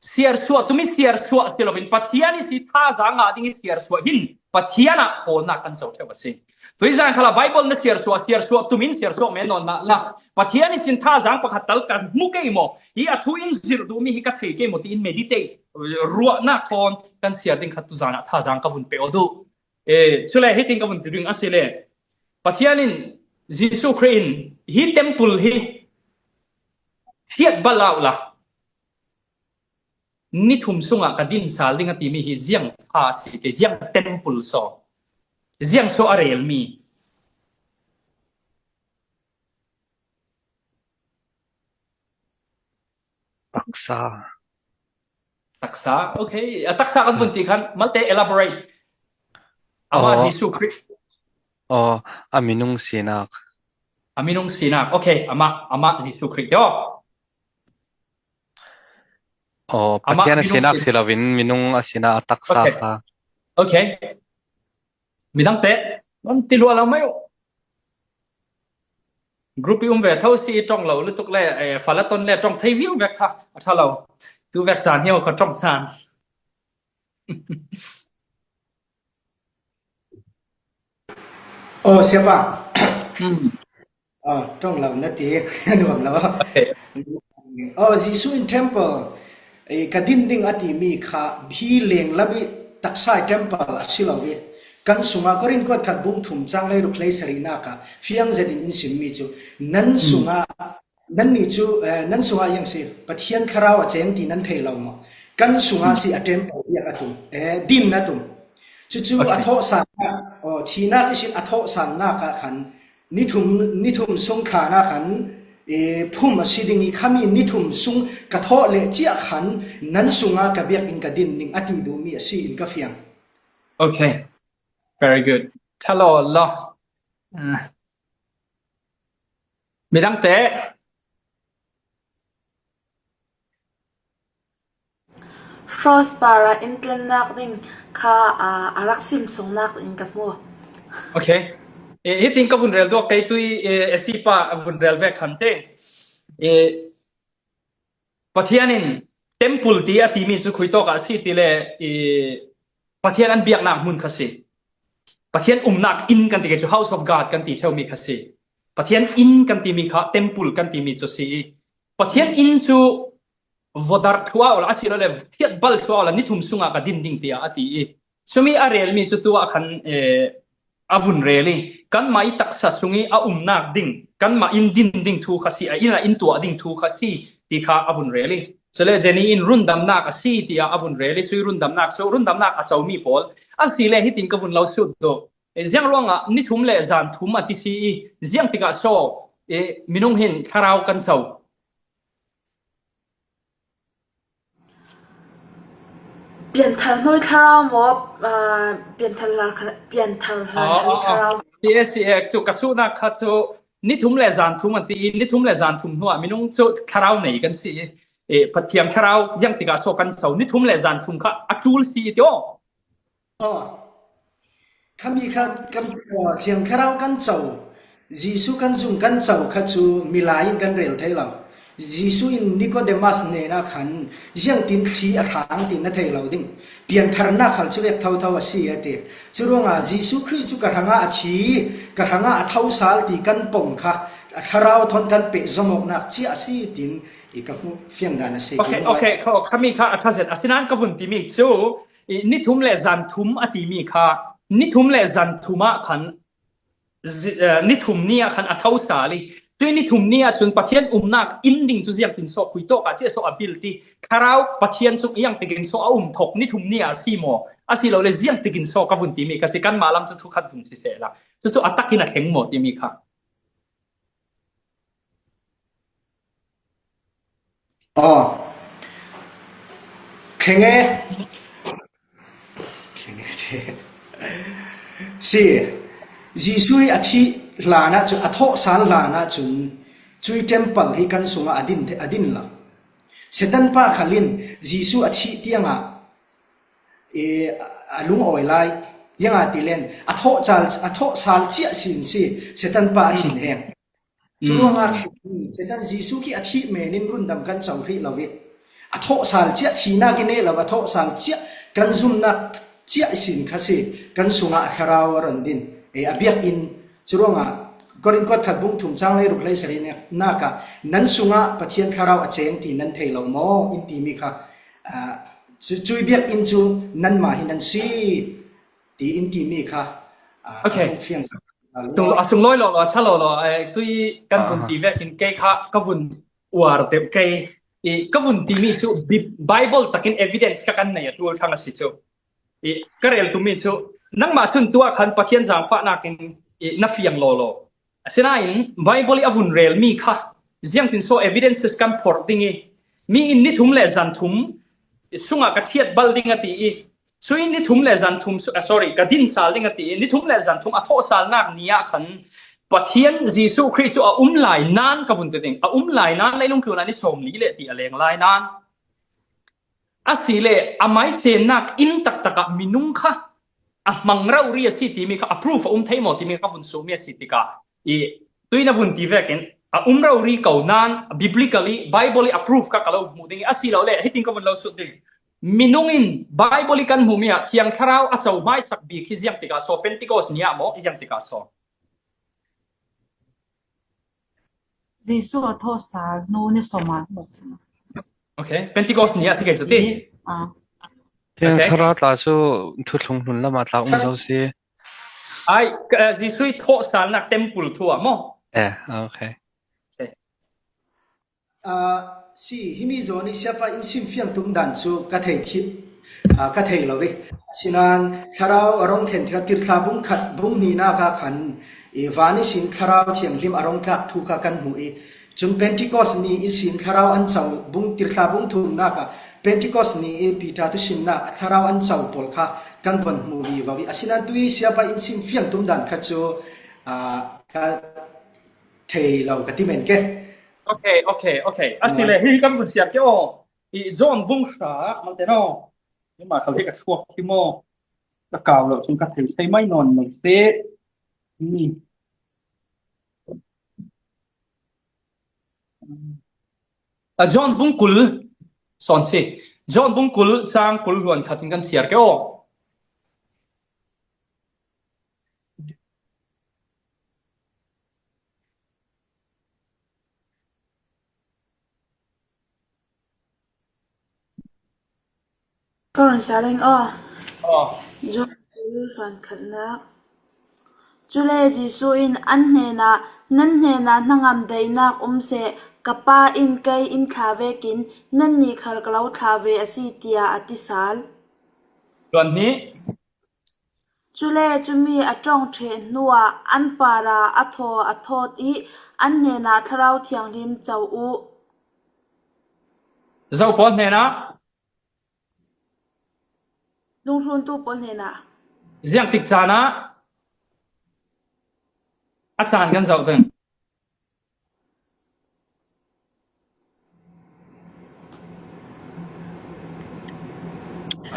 Siar suah tumi siar suah si loin Pathian i si thazang ngah ding i siar suah hin Pathian ah pawlnak kan zo theu a si. Tuizan khala Bible na siar suah, siar suah tumin siar suah men nawn mah la. Pathian i sin thazang pakhat tal kan hmu kei maw? Hi a thu in zirh duhmi hi ka thei kei maw tiin meditate ruahnak thawn kan siar ding khat tuzan ah thazang ka vun pe aw duh. E, cule hitin ka vun ti ding a si le. Pathian in Jesuh Khrih in hi temple hi hiat bal uh la. Ni thum sungah ka din sal ding a timi hi ziang pha si ke, ziang temple saw, ziang saw a relmi. Taksa. Taksa, okay. A taksa kan vun ti khan, malte elaborate. Ama Jesuh Khrih. Oh, a minung sinak. A minung sinak, okay. Ama, ama Jesuh Khrih. Yo. Oh, Pathian a sinak si loin minung a sina a taksa kha. Okay. Midangte, non ti lua lo mai uh. Group i um ve tho si i tong lo lutuk le, eh, falaton le tong thei viu vek kha, a tha lo. Tu vek chan hiau kha tong chan. Oh, siapa. Hmm. Oh, tong lo na ti, nuam lo. Okay. Oh, Jesuh in temple, eh, ka din ding a timi kha, hi leng lami taksai temple a si lo i. Kan sunga Korin kuat khat bung thum chang lei ruk lei sarina ka, fiang zetin in simmi chu. Nan sunga, nan ni chu, eh, nan sunga yang si, Pathian Thlarau a cheng ti nan thei lo maw? Kan sunga si a temple biak a tum, eh, din na tum. Chu chu a thawhsan, oh, thina i sin a thawhsan na ka khan, Ni thum, ni thum sung khan a khan, eh, phum a si ding i khami ni thum sung ka thawh leh ciah khan nan sunga ka biak in ka din ning a ti duhmi a si in ka fiang. Okay. Very good. Tha lo lo. Ah. Midangte. Cross para in tlennak ding kha, ah, a rak sim sungnak in ka hmu. Okay. Eh, hitin ka vun rel duak kei tui, eh, a si pa a vun rel vek khan te. Eh, Pathian in temple ti a timi cu khuitawk ah a si ti le, eh, Pathian an biaknak hmun kha si. Pathian umnak inn kan ti kei cu House of God kan ti theu mi kha si. Pathian inn kan timi kha temple kan timi cu si. Pathian inn cu vodar thluah awla, a si lo le, thiat bal thluah awla, ni thum sungah ka din ding, tiah a ti i. Cumi a relmi cu tu ah khan, eh, a vun rel i, kanmah i taksa sung i a umnak ding, kanmah in din ding thu kha si, a inn ah in tuah ding thu kha si, ti kha a vun rel i. Cule Jenny in rundamnak a si, tiah a vun rel i, cui rundamnak cu, rundamnak a comi pawl. A si le hitin ka vun lo sut duh. Eh, ziang ruangah ni thum le zan thum a ti si i, ziang tikah so, eh, minung hin thlarau kan co. Pianthar hnuai thlarau maw, ah, pianthar hla-, pianthar hla-, hla-, thlarau. Si e, si e, cu ka suhnak kha cu ni thum le zan thum an ti i, ni thum le zan thum hnuah minung cu thlarau nei kan si i, eh, Pathian thlarau ziang tikah so kan co, ni thum le zan thum kha a ṭul si i ti aw. Aw. Khami kha kan, aw, Thiang Thlarau kan co, Jesuh kan zung kan co kha cu milai in kan rel thei lo. Jesuh in Nicodemus hnenah khan, "Ziangtin thli a hrang," tin na thei lo ding. Piantharnak khal cu vek thotho a si, a ti. Cu ruangah Jesuh Khrih cu ka hrangah a thi, ka hrangah a tho sal ti kan pom kha, a thlarau thawn kan peh zomawknak cia a si, tin i ka hmuh fiang dan a si. Okay, okay, kha-, khami kha a ṭha zet. Asinain ka vun timi cu, i, ni thum le zan thum a timi kha, ni thum le zan thum ah khan, zi-, eh, ni thum ni ah khan a tho sal i, tui ni thum ni ah cun Pathian umnak in ding cu ziangtin sawh khui tawk ah cia sawh a bil ti. Thlarau Pathian cu ziangtikin sawh a um thok ni thum ni ah a si maw? A si lo le ziangtikin sawh ka vun timi ka si, kanmah lam cu thukhat vun si sehla. Cucu a takin a thleng maw timi kha. Aw. Thleng e. Thleng e te. Si. Jesuh i a thih hlanah cun, a thawhsal hlanah cun, cui temple hi kan sungah a din, a din lo. Satan pa khalin Jesu a thih tiangah, e, a lungawi lai, zianga tilen, a thawhsal, a thawhsal ciah sin si, Satan pa a thin heng. Curuanga khin, Satan Jesu khi a thih menin rundam kan co hrih lo i, a thawhsal ciah thina ki neh lo, a thawhsal ciah kan zumnak ciah sin kha si, kan sungah a thlarau a ron din. E, a biakinn, curuanga Korin kuat khat bung thum cang leiruk leisari nakah, nan sungah Pathian thlarau a ceng ti nan thei lo maw, in timi kha, a, cu, cui biakinn cu nanmah hi nan si, ti in timi kha, a, okay. Ka fiang. Sung, a sung lawi lo lo, a ṭha lo lo, eh, tui kan vun ti vekin kei kha ka vun uar deuh kei. I, ka vun timi cu Bi-, Bible takin evidence ka kan nei a ṭul thang a si cu. I, ka rel tummi cu, nangmah cun tuah khan Pathian zaangfahnak in, i, na fiang law law. Asinain Bible i a vun relmi kha ziangtin so evidences kan phorh ding i, mi in ni thum le zan thum sungah ka thiat bal ding a ti i, sui ni thum le zan thum, ah, sorry, ka din sal ding a ti i, ni thum le zan thum a thawhsalnak ni ah khan Pathian Jesuh Khrih cu a um lai nan ka vun ti ding. A um lai nan leilung tlun ah ni sawm li le ti a leng lai nan. A si le, a mai cennak inn taktak ah minung kha a hmang rori a si timi kha, a proof a um thei maw timi kha ka vun sumi a si tikah, i, tui na vun ti vekin, a um rori ko nan, biblically, Bible i a proof kha ka lo hmuh ding i, a si lo le, hitin ka vun lo sut ding. Minung in Bible i kan hmuhmi ah Thiang Thlarau a co hmaisak bik hi ziang tikah so, Pentecost ni ah maw, i ziang tikah so. Jesuh a thawhsal hnu ni sawm ah hmuh cang. Okay, Pentecost ni ah ti kei cu ti. Ah. Thiang Thlarau tla cu thuthlung hlun lam ah tla um zo si. Ai, ka, eh, Jesuh i thawhsalnak temple thu ah maw? Eh, okay. Okay. Ah, si, himi zawn i siapa in sim fiang tum dan cu ka thei thil, ah, ka thei lo i. Asinain Thlarau a rong thlen tikah Tirhthlah bung khat, bung hnihnak ah khan, i, van ihsin Thlarau Thianghlim a rong tlak thu kha kan hmuh i. Cun Pentecost ni ihsin Thlarau an co, bung, Tirhthlah bung thumnak ah Pentecost ni i Peter thusimnak Thlarau an co pawl kha kan von hmu vivo i. Asinain tui siapa in sim fiang tum dan kha cu, ah, ka thei lo ka ti men ke. Okay, okay, okay. A si le, hi kan vun siar ke aw. I John bung hra, malte no. Hi ma kal hi ka chuak hi maw. Ka kau lo, cun ka thei, thei mai nawn lo se. Ni. A John bung kul, sawn si. John bung kul, cang kul hluan khat in kan siar ke aw. Ka run siar ding aw. Aw. John kul hluan khatnak. Cule Jesuh in an hnenah, "Nan hnenah hnangam daihnak um seh, ka Pa in kei in thlah vekin nannih khal ka lo thlah ve a si," tiah a ti sal. Hluan hnih. Cule cumi a ṭong ṭheh hnuah an parah a thaw a thawt i an hnenah Thlarau Thianghlim co uh. Zo pawl hnenah. Dungthluntu pawl hnenah. Ziangtik caan ah a caan kan zoh ding.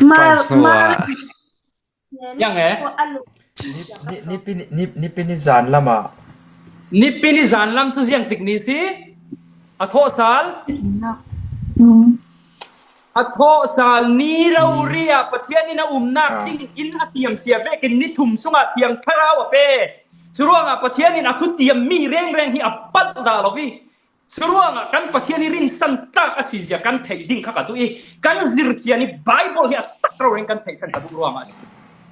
Mar, Mar, Yang e? Ni, ni, nipi ni, ni, nipi ni zan lam ah. Nipi ni zan lam cu ziangtik ni si? A thawhsal? A thawhsal ni rori ah Pathian in a umnak ding in a tiam cia vekin ni thum sungah Thiang Thlarau a pe. Curuangah Pathian in a thutiam mi rengreng hi a palh dah lo i. Curuangah kan Pathian hi rinsan tlak a si zia kan theih ding kha ka duh i, kan zir cian i Bible hi a tak roreng kan theih khan ka duh ruangah a si.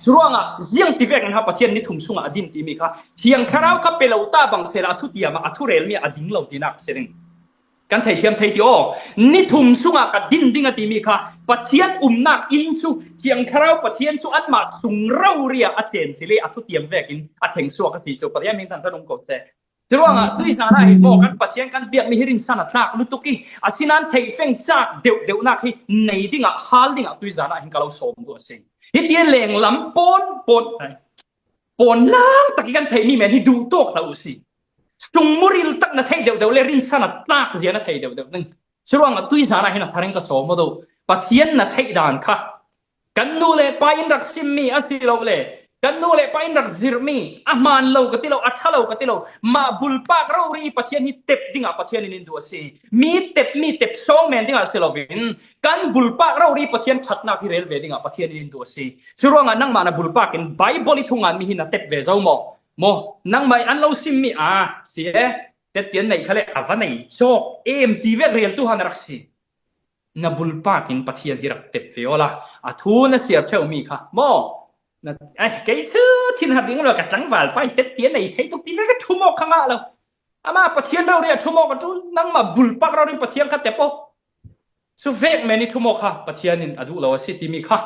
Curuangah ziang ti vekin ha Pathian ni thum sungah a din timi kha Thiang Thlarau kha pe lo ta bang sehla a thutiam ah a thurelmi ah a ding lo tinak si ding. Kan theithiam thei ti aw. Ni thum sungah ka din ding a timi kha Pathian umnak inn cu Thiang Thlarau Pathian cu anmah sung rori ah a cen cili a thutiam vekin a thengsuak a si cu Pathian min thangthat um ko seh. Curuangah tuizan ah hin maw kan Pathian kan biakmi hi rinsan a tlak lutuk i, asinain theihfeng cak deuhdeuhnak hi nei dingah, hal dingah tuizan ah hin ka lo sawm duh a si. Hitia lenglam pawn, pawn, pawn lang tak i kan theihmi men hi duh tawk hlah uh si. Sungmuril tak na theih deuhdeuh le rinsan a tlak zia na thei deuhdeuh ding. Curuangah tuizan ah hin a tharing ka sawm aw do. Pathian na theih dan kha kan nu le pa in rak simmi a si lo le kan nu le pa in rak zirhmi a hmaan lo ka ti lo, a ṭha lo ka ti lo, mah bulpak rori Pathian hi tep dingah Pathian in in duh a si. Mi tep, mi tep sawng men dingah si loin kan bulpak rori Pathian ṭhatnak hi rel ve dingah Pathian in in duh a si. Curuangah nangmah na bulpak in Bible i thungan mi hi na tep ve zo maw? Maw, nangmah in an lo simmi a si e. Tetian nei kha le a va nei cawk em ti vek reltu ha na rak si. Na bulpak in Pathian hi rak tep ve awla a thu na siar ṭheu mi kha maw? Na, ai, kei chu thinhar ding lo ka tlangval pa in tetian nei thei tuk ti vek a thumawk kha ngah lo. Ama Pathian rori a thumawk a tu nangmah bulpak rori Pathian kha tep aw. Cu vek men i thumawk kha Pathian in a duh lo a si timi kha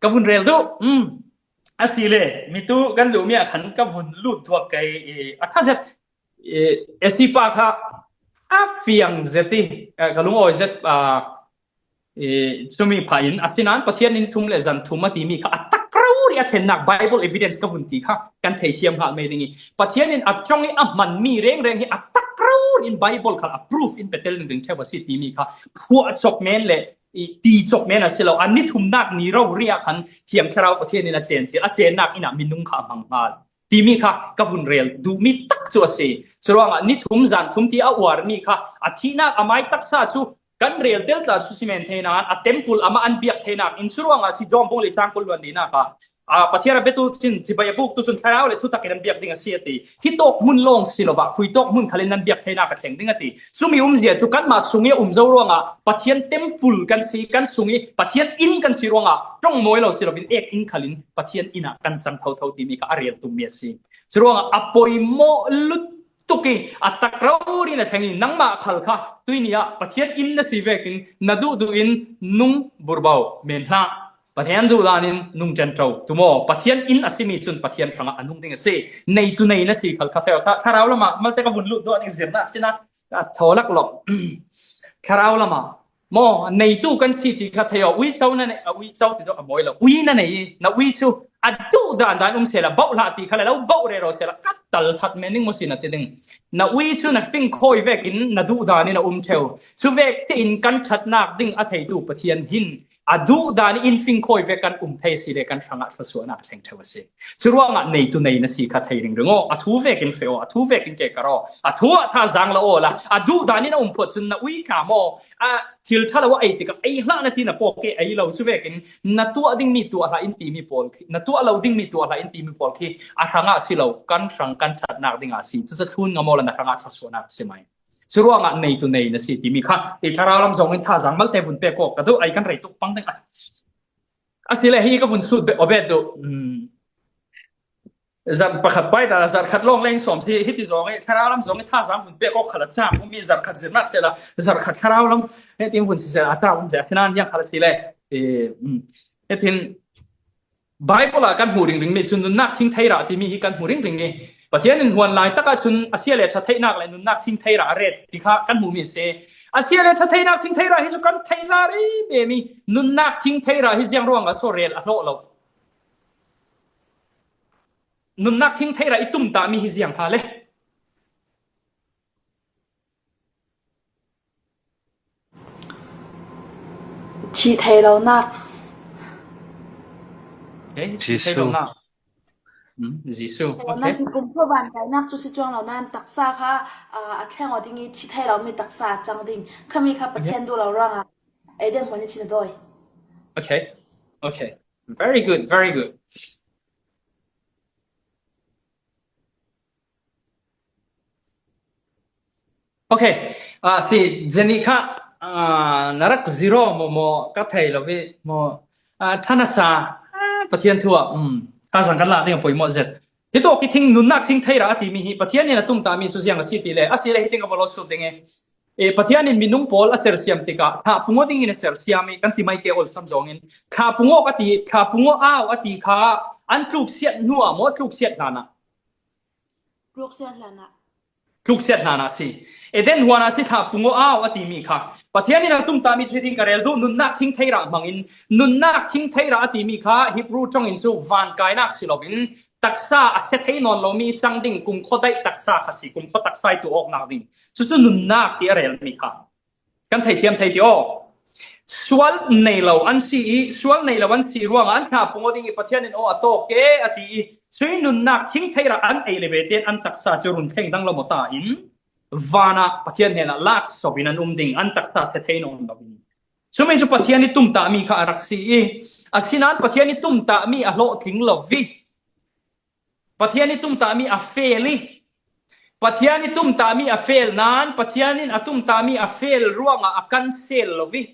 ka vun rel duh. Um. A si le, mitu kan duhmi ah khan ka vun lut duak kei, eh, a ṭha zet. Eh, a si pa kha a fiang zet i, eh, ka lungawi zet, ah, eh, cumi pha in a sinan Pathian in thum le zan thum a timi kha a tak rori a thlennak Bible evidence ka vun ti kha kan thei thiam hal mai ding i Pathian in a ṭong i a hman mi rengreng hi a tak rori in Bible khal a proof in petel ringring ṭheu a si timi kha phuah cawk men le i ti cawk men a si lo. A ni thumnak ni rori ah khan Thiang Thlarau Pathian in a cen cil, a cennak in a minung kha a hmang hal timi kha ka vun rel duhmi tak cu a si. Curuangah ni thum zan thum ti a uarmi kha a thihnak a mai taksa cu kan rel tel tla cu si men thei nain a temple amah an biak theinak in curuangah si John bung le cang kul luan nihnak ah, ah, Pathian a biatu cun cibai a buktu cun thlarau le thutak in an biak ding a si a ti. Hi tawk hmun lawng si lo ah khui tawk hmun khal in an biak theinak a thleng ding a ti. Cumi umzia cu kanmah sung i a um zo ruangah Pathian temple kan si, kan sung i Pathian inn kan si ruangah ṭong mawi lo si loin ek inn khal in Pathian inn ah kan cang thotho timi kha a rel tummi a si. Curuangah a poimawh lutuk i a tak rori in a thleng i nangmah khal kha tuini ah Pathian inn na si vekin na duhduh in nung burbo men hlah. Pathian duhdan in nung ṭenṭo tu maw? Pathian inn a simi cun Pathian hrangah a nung ding a si. Neitu nei na si khal kha thei aw. Tha-, thlarau lamah malte ka vun lut duah ding zirnak sinah a thaw laklawh. Thlarau lamah maw neitu kan si ti kha thei aw. Uico na nei, a uico ti dawh a mawi lo. Ui na nei i na ui cu a duh dan dan um sehla bauh hlah ti kha le lo bauh rero sehla ka tal that men ning maw si na ti ding. Na ui cu na fingkhawi vekin na duh dan in a um ṭheu. Cu vek tein kan ṭhatnak ding a theitu Pathian hin a duh dan in fingkhawi vek kan um thei si le kan hrangah thluasuahnak a thleng ṭheu a si. Curuangah neitu nei na si kha thei ringring aw. A thu vekin feh aw, a thu vekin kekar aw, a thu ah thazaang lo awla a duh dan in a um phawt cun na ui tla maw? A thil ṭha lo a ei tikah ei hlah na ti na pawk ke ei lo cu vekin na tuah dingmi tuah hlah in timi pawl khi, na tuah lo dingmi tuah hlah in timi pawl khi a hrangah si lo, kan hrang kan ṭhatnak dingah si. Cucu thlun ngam awla na hrangah thluasuahnak a si mai. Curuangah neitu nei na si timi kha i thlarau lam zongin thazaang malte vun pek awk ka duh, ei kan rei tuk pang ding a. A si le hi ka vun sut be-, awbet duh. Um, zan pakhat pai ta, zan khat lawng leng sawm si, hiti zong i thlarau lam zong i thazaang vun pek awk khala cang, um i zan khat zirnak sehla, zan khat thlarau lam, heti vun si sehla, a ta um zia, thinan hiang khala si le. Eh, um, hetin, Bible ah kan hmuh ringring mi cun nunnak thingthei rah timi hi kan hmuh ringring i Pathian in huan lai takah cun a sia le ṭha theihnak le nunnak thingthei rah a ret ti kha kan hmuh mi a si. A sia le ṭha theihnak thingthei rah hi cu kan theih hla rih ve mi nunnak thingthei rah hi ziang ruangah so rel a hlawh lo. Nunnak thingthei rah i tumtah mi hi ziang ha le. Thih thei lonak. Okay, thih thei Jesuh. Lonak. Hmm, Jesuh. Thih thei lonak. Okay. Kum khuavan kainak cu si cuang lo nan taksa kha, ah, a thleng aw ding i thih thei lo mi taksa a cang ding. Khami kha Pathian duh lo ruangah Eden hmuan i chin a dawi. Okay. Okay. Very good. Very good. Okay, ah, si Jenny kha, ah, na rak zero maw, maw ka thei lo ve maw, ah, ṭha na sa, ah, Pathian thu ah, um, ka zang kan la ding a poimawh zet. Hi tawk i thing nunnak thingthei rah a timi hi Pathian in a tumtahmi cu ziang a si ti le, a si le hi ding a va lo sut ding e. Eh, Pathian in minung pawl a sersiam tikah thla pungawk dingin a sersiam i kan ti mai ke awlsam zongin thla pungawk a ti, thla pungawk au a ti kha an tluksiat hnu ah maw tluksiat hlan ah? Tluksiat hlan ah. Tluksiat hlan ah si. Eden huan ah si thla pungawk au a timi kha Pathian in a tumtahmi si ding ka rel duh nunnak thingthei rah hmangin nunnak thingthei rah a timi kha Hebru ṭong in cu vankainak si loin taksa a thia thei nawn lomi cang ding kumkhua daih taksa kha si, kumkhua taksa i tuah awknak ding. Cucu nunnak ti a relmi kha. Kan theithiam thei ti aw. Sual nei lo an si i, sual nei lo an si ruangah an thah pung aw ding i Pathian in aw a tawk e a ti i, sui nunnak thingtheirah an ei le ve tein an taksa cu run thleng dang lo maw ta in, vanah Pathian hnenah lak sop in an um ding, an taksa sia thei nawn lo in. Cumi cu Pathian i tumtahmi kha a rak si i, asinain Pathian i tumtahmi a hlawhtling lo vi. Pathian i tumtahmi a fel i, Pathian i tumtahmi a fel nain, Pathian in a tumtahmi a fel ruangah a kan sel lo vi.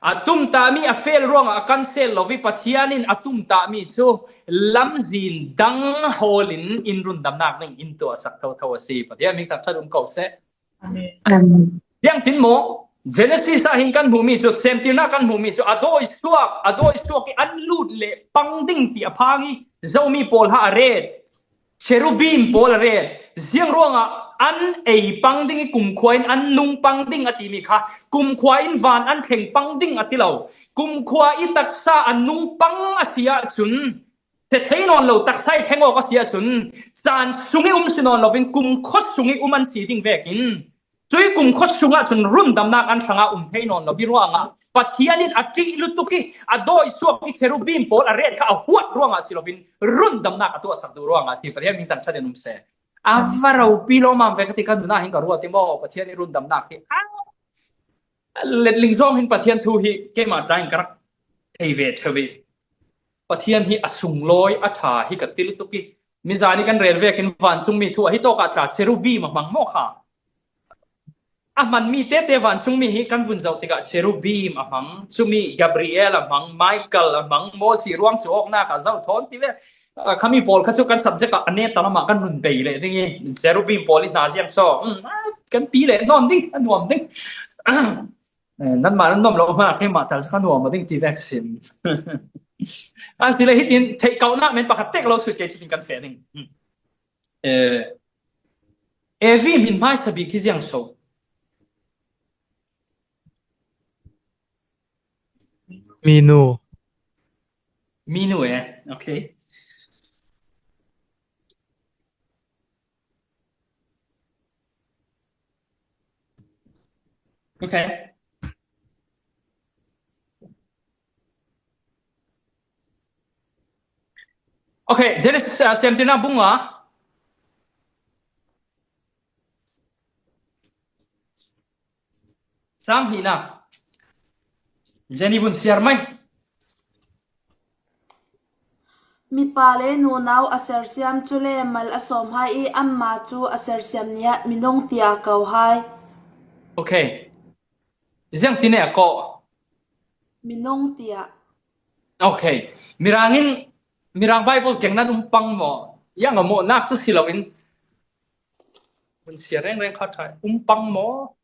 A tumtahmi a fel ruangah a kan sel lo vi, Pathian in a tumtahmi cu lamzin dang hawl in, in rundamnak ding in tuahsak thotho a si. Pathian min thangṭhat um ko seh. Amen. Ziangtin maw? Genesis ah hin kan hmuhmi cu, semtirnak kan hmuhmi cu, a dawi suak, a dawi suak i an lut le pang ding ti a phang i, Zomi pawl ha a ret, cherubim pawl a ret. Ziang ruangah an ei pang ding i kumkhua in an nung pang ding a timi kha, kumkhua in van an thleng pang ding a ti lo. Kumkhua i taksa a nung pang a si ahcun, sia thei nawn lo taksa i thleng awk a si ahcun, caan sung i um si nawn loin kumkhua sung i um an si ding vekin, cui kumkhua sungah cun rundamnak an hrangah um thei nawn lo i ruangah Pathian in a ṭih lutuk i a dawi suak i cherubim pawl a ret kha a huat ruangah si loin rundamnak a tuahsak duh ruangah si. Pathian min thangṭhat in um seh. A va ropi lawmam ve ka ti, ka nun ah hin ka ruat i maw, Pathian i rundamnak hi a letling zawng hin Pathian thu hi keimah tla in ka rak thei ve ṭheu i, Pathian hi a sunglawi a ṭha hi ka ti lutuk i, mizan i kan rel vekin vancungmi thu a hi tawkah tla cherubim a hmang maw kha? A hmanmi tete vancungmi hi kan vun zoh tikah cherubim a hmang, cumi Gabriel a hmang, Michael a hmang, Mosi ruang cu awknak ah zoh thawn ti ve. Ah, khami pawl kha cu kan subject ah a neta lamah kan nun bei leh ding i, cherubim pawl i hna ziang saw, um, ah, kan pi leh nawn ding, a nuam ding. Eh, nanmah nan nuam lo hmanah keimah tal cu ka nuam a ding ti vek sin. Asile hitin theih kauhnak men pakhat tek lo sut kei cutin kan feh ding. Hmm. Eh, Evi min hmaisa bik hi ziang so? Minu. Minu, eh? Okay. Okay. Okay, Genesis, uh, semtirnak bung nga. Sang hnihnak. Jenny vun siar mai. Mipa le nunau a sersiam cu le mal a sawm hai i, anmah cu a sersiam nih ah minung tiah a ko hai. Okay. Ziang ti ne a ko? Minung tiah. Okay. Mirang in, Mirang Bible keng nan um pang maw? Yang a mawhnak cu si loin. Vun siar rengreng kha ṭha. Um pang maw?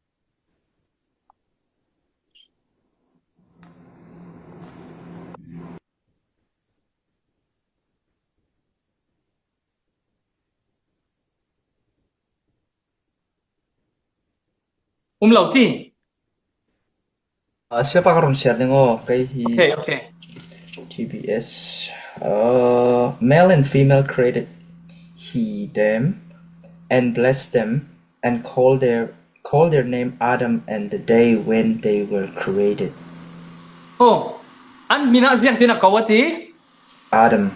Um lo ti. Ah, siapa ka run share ding aw, kei hi. Okay, okay. T B S. Uh, male and female created he them and blessed them and called their called their name Adam and the day when they were created. Oh, an hmin ah ziangtin a ko a ti? Adam.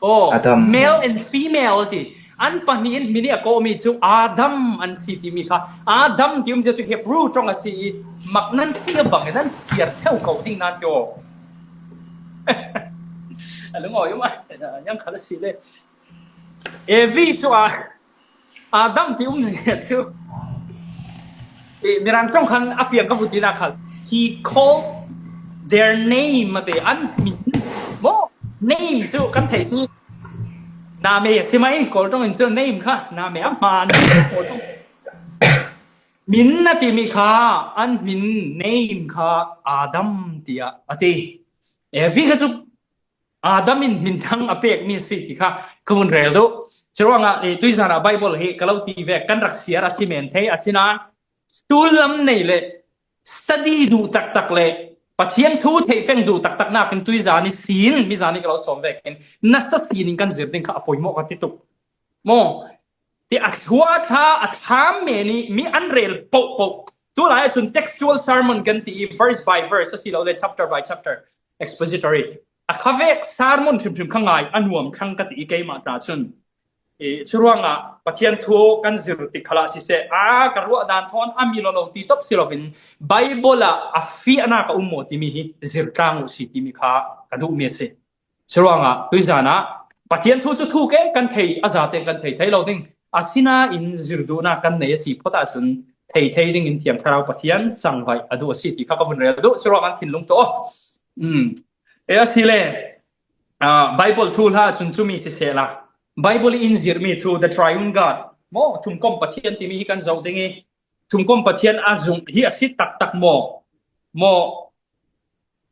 Oh, Adam. Male and female a ti. An pahnih in hmin i a kawhmi cu Adam an si timi kha. Adam ti um cu Hebrew ṭong a si i, mak nan ti a bang nan siar ṭheu ko ding nan ti aw. A lungawi um a, yang kha a si le. Evi cu a, Adam ti um zia cu. Eh, Mirang ṭong khan a fiang ka vun tinak kha. He called their name a ti, an min. Maw, name cu kan theih si. Name a si mai, Kawl ṭong in cu name kha, name a hmaan. Kawl ṭong. Min a timi kha, an min name kha Adam tiah a ti. Evi kha cu Adam in hminthang a pekmi a si ti kha ka vun rel duh. Curuangah, eh, tuizan ah Bible hi ka lo ti vek, kan rak siar a si men thei, asinain sullam nei le study duh taktak le Pathian thu theihfeng duh taktak nakin tuizan i sin, mizan i ka lo sawm vekin nasa sin in kan zir ding kha a poimawh ka ti tuk. Maw, ti a thluaṭha, a thlam men i mi an rel pohpoh. Tulai ah chun textual sermon kan ti i, verse by verse a si lo le chapter by chapter expository. A khavek sermon hrimhrim kha ngai a nuam thlang ka ti i keimah ta chun. I, churuangah Pathian thu kan zir tik khalah siseh, a ka ruah dan thawn a mi lo lo ti top si lovin, Bible ah a fiahna ka um maw timi hi zir tlang uh si timi kha ka duh mi a si. Churuangah tuizanah Pathian thu cu thu keng kan thei, a zate kan thei thei lo ding. Asinain zir duhna kan nei a si phawt ahcun thei thei dingin Thiang Thlarau Pathian sangvaih a duh a si ti kha ka vun rel duh. Churuangah an thinlung tawh. Um. E a si le, ah, Bible thu hla ahcun cumi ti sehla. Bible in zirmi thu, the Triune God. Maw, thumkom Pathian timi hi kan zoh ding i, thumkom Pathian a zung hi a si taktak maw? Maw,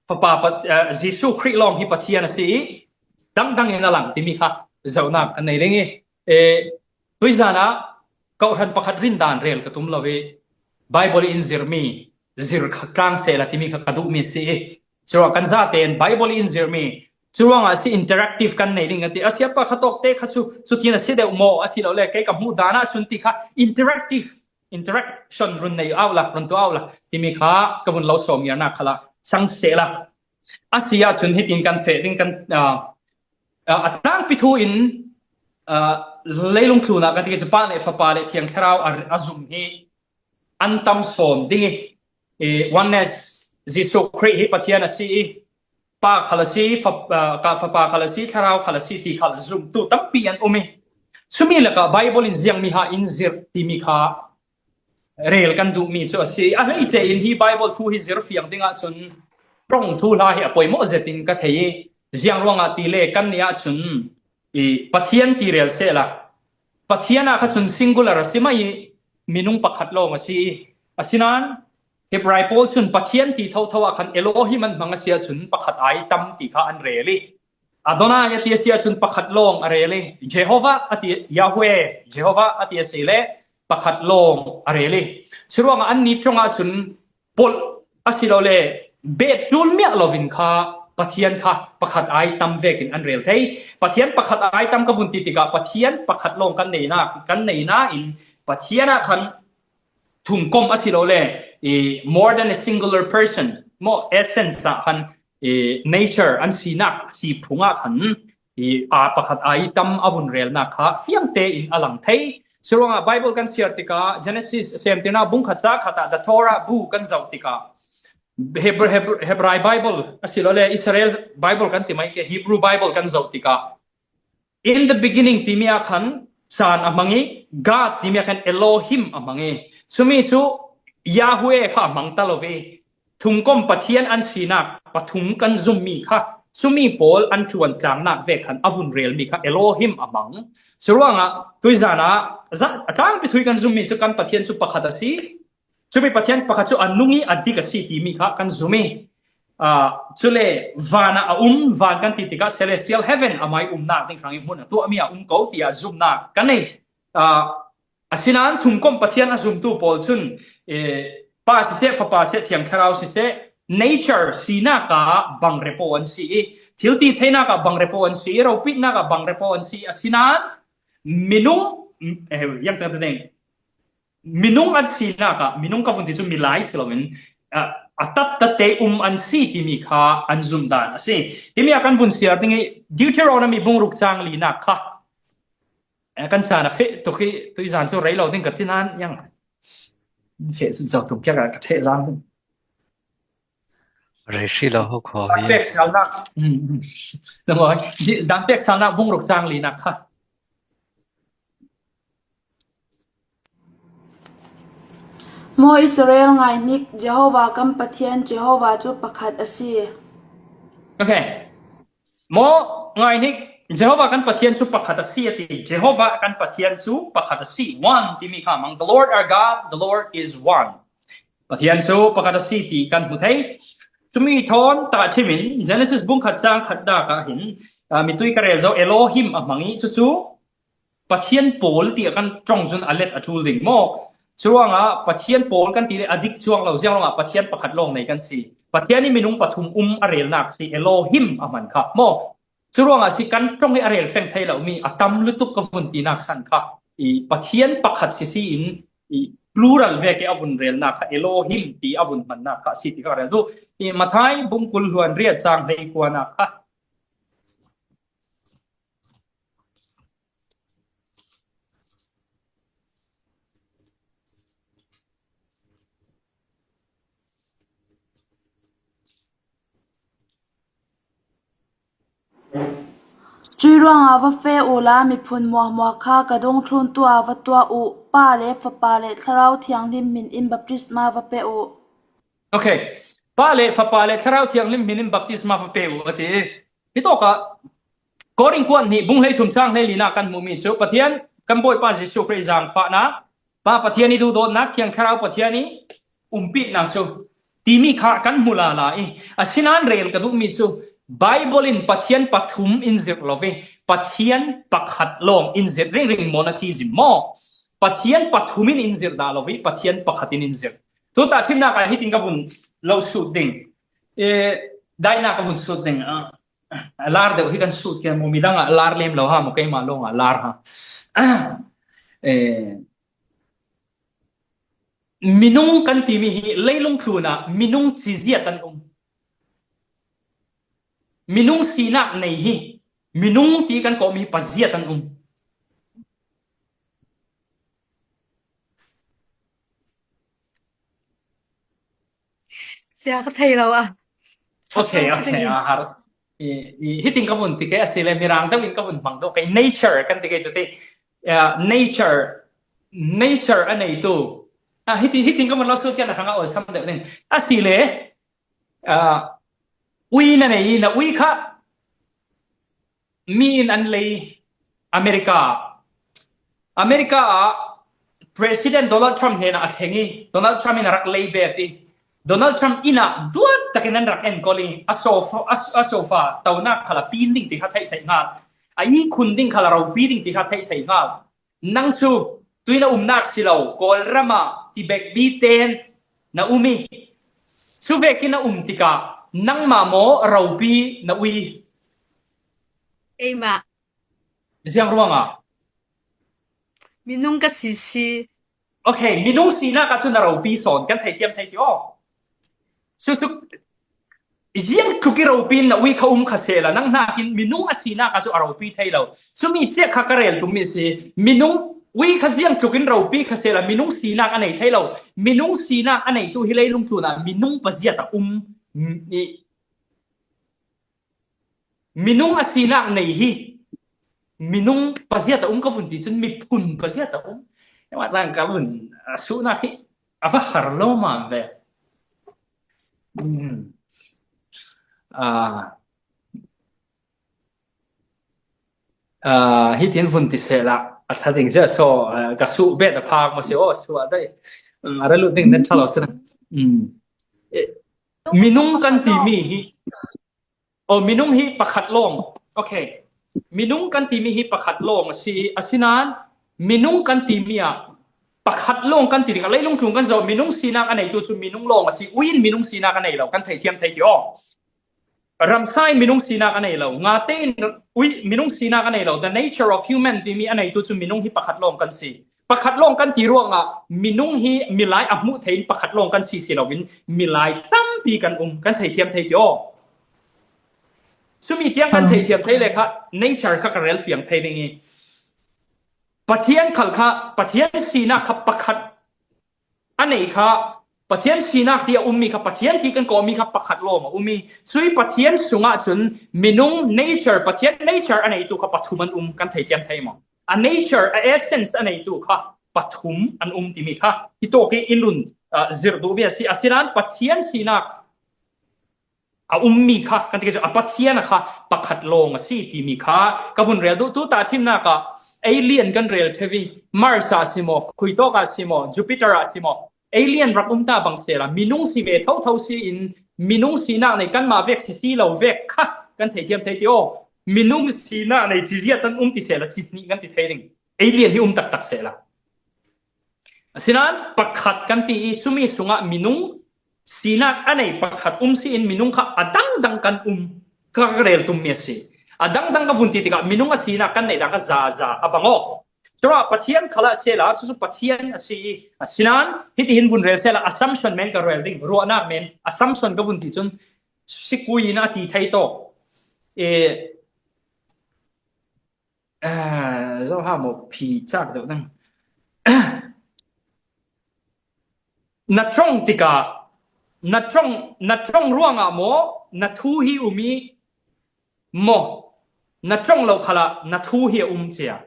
Fapa Pat-, eh, Jesuh Khrih lawng hi Pathian a si i, dangdang in a lang timi kha zohnak kan nei ding i, eh, tuizanah kawhhran pakhat rindan rel ka tum lo i, Bible in zirmi, zir kha tlang sehla timi kha ka duhmi a si i, curuang kan zate in Bible in zirmi, curuangah a si interactive kan nei ding a ti. A siapa kha tawkte kha cu, cutin a si deuh maw, a ti lo le, kei ka hmuh dan ahcun ti kha interactive, interaction run nei au la, run tuah au la, timi kha ka vun lo sawm ngiarnak khalah sang sehla. A si ahcun hitin kan feh ding kan, ah, ah, a tlangpi thu in, ah, leilung tlunah kan ti cu Pa le Fapa le Thiang Thlarau a, a zum hi an tam sawn ding i, i oneness, Jesuh Khrih hi Pathian a si i, Pa khal a si, fa, ah, ka, Fapa khal a si, Thlarau khal a si ti khal zumtu tampi an um i, cumi lakah Bible in ziangmi ha in zirh timi kha rel kan duhmi cu a si. A hleice in hi Bible thu hi zir fiang ding ahcun ṭong thu hla hi a poimawh zetin ka thei i, ziang ruangah ti le kan nih ahcun i Pathian ti rel sehla. Pathian ah kha cun singular a si mah i, minung pakhat lawng a si i, asinain Hebrai pawl cun Pathian ti thotho ah khan Elohim an hmang a si ahcun pakhat ai tam ti kha an rel i, Adonai a ti a si ahcun pakhat lawng a rel i, Jehovah a ti, Yahweh, Jehovah a ti a si le pakhat lawng a rel i, churuangah annih ṭong ahcun polh a si lo le, bet ṭul miah lovin kha Pathian kha pakhat ai tam vekin an rel thei. Pathian pakhat ai tam ka vun ti tikah Pathian pakhat lawng kan neihnak, kan neihna in Pathian ah khan thumkom a si lo le, i, more than a singular person, maw, essence ah khan, i, nature an sinak hi phungah khan, i, a pakhat ai tam a vun relnak kha fiangte in a lang thei. Curuangah Bible kan siar tikah Genesis, Semtirnak bung khat ca khat ah, the Torah bu kan zoh tikah Hebr-, Hebr-, Hebrai Bible a si lo le Israel Bible kan ti mai ke, Hebrew Bible kan zoh tikah in the beginning timi ah khan caan a hmang i, God timi ah khan Elohim a hmang i, cumi cu Yahweh kha a hmang ta lo ve. Thumkom Pathian an sinak pathum kan zummi kha cumi pawl an ṭuan tlangnak ve khan a vun relmi kha Elohim a hmang. Curuangah tuizanah a tlangpi thu i kan zummi cu kan Pathian cu pakhat a si. Cumi Pathian pakhat cu a nung i a dik a si timi kha kan zum i, aa, cule van ah a um, van kan ti tikah celestial heaven, amai umnak ding hrang i hmun a tuahmi a um ko tiah zumnak kan nei. Aa, asinain thumkom Pathian a zumtu pawl cun, eh, Pa siseh, Fapa siseh, Thiang Thlarau siseh, nature sinak ah bang repo an si i, thil ti theinak ah bang repo an si i, ropitnak ah bang repo an si, asinain minung, eh, yang tengah tengah minung an sinak ah, minung ka vun ti cu milai si loin, ah, a tattatte um an si timi kha an zumhdan a si. Timi ah kan vun siar ding i Deuteronomy bung ruk cang linak kha, eh, kan caan a feh tuk i tuizan cu rei lo ding ka ti nain yang feh cu zoh tuk kiak ah ka ṭheh zang ding. Rei hri lo ho kho hi. Pek salnak. Hmm, hmm. Dang pek salnak bung ruk cang linak kha. Maw Israel ngaihnik, Jehovah kan Pathian, Jehovah cu pakhat a si. Okay. Maw ngaihnik, Jehovah kan Pathian cu pakhat a si a ti. Jehovah kan Pathian cu pakhat a si. One timi kha mang. The Lord our God, the Lord is one. Pathian cu pakhat a si ti kan hmu thei. Cumi thawn tahṭhim in Genesis bung khat cang khat dak ah hin, ah, mitui ka rel zo Elohim a hmang i cucu Pathian pawl tiah kan ṭong cun a let a ṭul ding maw? Curuangah Pathian pawl kan ti le a dik cuang lo, ziang ruangah Pathian pakhat lawng nei kan si. Pathian i minung pathum um a relnak si, Elohim a hman kha maw? Curuangah si kan ṭong i a rel feng thei lomi a tam lutuk ka vun tinak san kha i Pathian pakhat si si in i plural vek i a vun relna kha Elohim ti a vun hmanna kha si ti kha rel duh. I Mathai bung kul hluan riat chang hleikua na kha. Cuih ruangah va feh uhla, miphun muahmuah kha ka dungthluntu ah va tuah uh. Pa le Fapa le Thlarau Thianghlim min in baptisma va pe uh. Okay. Pa le Fapa le Thlarau Thianghlim min in baptisma va pe uh, a ti. Hitawkah Korin kuat hnih bung hleithum chang hleilina kan hmuh mi cu Pathian kan Bawipa Jesuh Khrih zaangfahnak, Pa Pathian i duhdawtnak, Thiang Thlarau Pathian i umpihnak cu timi kha kan hmu lala i, asinain rel ka duhmi cu Baibal in Pathian pathum in zirh lo i, Pathian pakhat lawng in zirh ringring maw na thizim maw? Pathian pathum in in zirh dah lo i, Pathian pakhat in in zirh. Tuta thimnak ah hitin ka vun lo sut ding. Eh, daihnak ka vun sut ding. Ah, lar deuh hi kan sut ke mu midang ah lar lem lo ha, mu keimah lawng ah lar ha. Eh, minung kan timi hi leilung tlun ah minung ci ziat an um. Minung sinak nei hi minung ti kan kawhmi paziat an um. Sia ka thei lo a. Okay, okay, a har. I, i, hitin ka vun ti ke, a si le mirang deuh in ka vun hmang deuh. Kei nature kan ti ke cu ti, ah, nature, nature a neitu. Ah, hitin, hitin ka vun lo sut ke na hang a ol sam deuh ning. A si le, ah, ui na nei, na ui kha mi in an lei America. America ah President Donald Trump hnenah a thleng i, Donald Trump in a rak lei bet i, Donald Trump inn ah duat takin an rak enkawl i, a sofa, a, a sofa tonak khal a pin ding ti kha theih theih ngal, a ihkhun ding khal a ropi ding ti kha theih theih ngal. Nang cu tuin a umnak si lo, Kawlram ah Tibet biten na um i, cu vekin a um tikah nangmah maw ropi na ui? Eimah. Ziang ruangah? Minung ka si si. Okay, minung sinak ah cun a ropi sawn kan theithiam thei ti aw. Cu, cu, ziang tluk i ropi in na ui kha um kha sehla, nang hnakin minung a sinak ah cu a ropi thei lo. Cumi ciah kha ka rel tummi si. Minung ui kha ziang tluk in ropi kha sehla, minung sinak a nei thei lo. Minung sinak a neitu hi leilung tlun ah minung paziat a um i, minung a sinak nei hi minung paziat a um ka vun ti cun miphun paziat a um. Ewa tlang ka vun a suhnak hi a va har lo ma ve. Hmm. Ah. Ah, hitin vun ti sehla a ṭha ding zia so, ah, ka suh bet a phak maw si aw, suah dai. Hmm, a ra lut ding nan ṭha lo si na. Hmm. Eh, minung kan timi hi Oh, minung hi pakhat lawng. Okay. Minung kan timi hi pakhat lawng a si, asinain minung kan timi ah pakhat lawng kan ti tikah leilung tlun kan zoh, minung sinak a neitu cu minung lawng a si, ui in minung sinak a nei lo, kan theithiam thei ti aw. Ramsa in minung sinak a nei lo, ngate in ui minung sinak a nei lo, the nature of human timi a neitu cu minung hi pakhat lawng kan si. Pakhat lawng kan ti ruangah minung hi milai a hmuh thei in pakhat lawng kan si si loin milai tampi kan um, kan theithiam thei ti aw. Cumi tiang kan theithiam thei le kha nature kha ka rel fiang thei ding i, Pathian khal kha, Pathian sinak kha pakhat a nei kha, Pathian sinak ti a ummi kha, Pathian ti kan kawhmi kha pakhat lawng a um i, cui Pathian sungah cun minung nature, Pathian nature a neitu kha pathum an um, kan theithiam thei maw? A nature, a essence a neitu kha pathum an um timi kha hi tawk i in run, ah, zirh duh mi a si. Asinain Pathian sinak a ummi kha, kan ti kha cu a Pathian a kha pakhat lawng a si timi kha ka vun rel duh. Tuta thimnak ah alien kan rel ṭheu i, Mars ah si maw, khuitawk ah si maw, Jupiter ah si maw, alien rak um ta bang sehla, minung si ve thotho si in, minung sinak nei kanmah vek si ti lo vek kha kan theithiam thei ti aw. Minung sinak nei ci ziat an um ti sehla, ci hnih kan ti thei ding. Alien hi um taktak sehla. Asinain pakhat kan ti i, cumi sungah minung sinak a nei pakhat um si in, minung kha a dangdang kan um, ka rel tummi a si. A dangdang ka vun ti tikah minung a sinak kan neih dah kha za za a bang aw. Chua Pathian khalah sela, chu chu Pathian a si, a sinan, hiti hin vun rel sela, assumption men ka rel ding, ruahnak men, assumption ka vun ti chun, sikui in a ti thei to. E, a, zo ha mo phi chak deuh dang. Na ṭong tikah, na ṭong, na ṭong ruangah maw, na thu hi um i maw, na ṭong lo khalah na thu hi a um cia.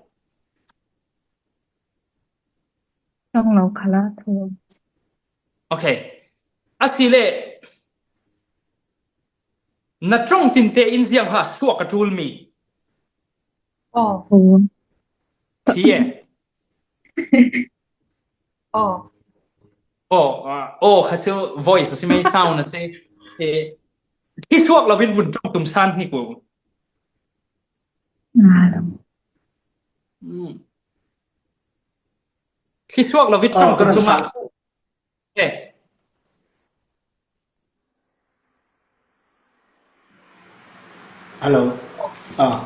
Ṭong lo khalah thu. Okay. A si le, na ṭong tinte in ziang ha suak a ṭul mi. Oh. Thu. Thi e. Oh. Oh, ah, oh, kha chu voice a si mai, sound a si. Eh, thi suak lo in vun ṭong tum san hi ku. Nga lo. Hmm. Thi suak lo in ṭong tum tum san. Eh. Hello. Ah.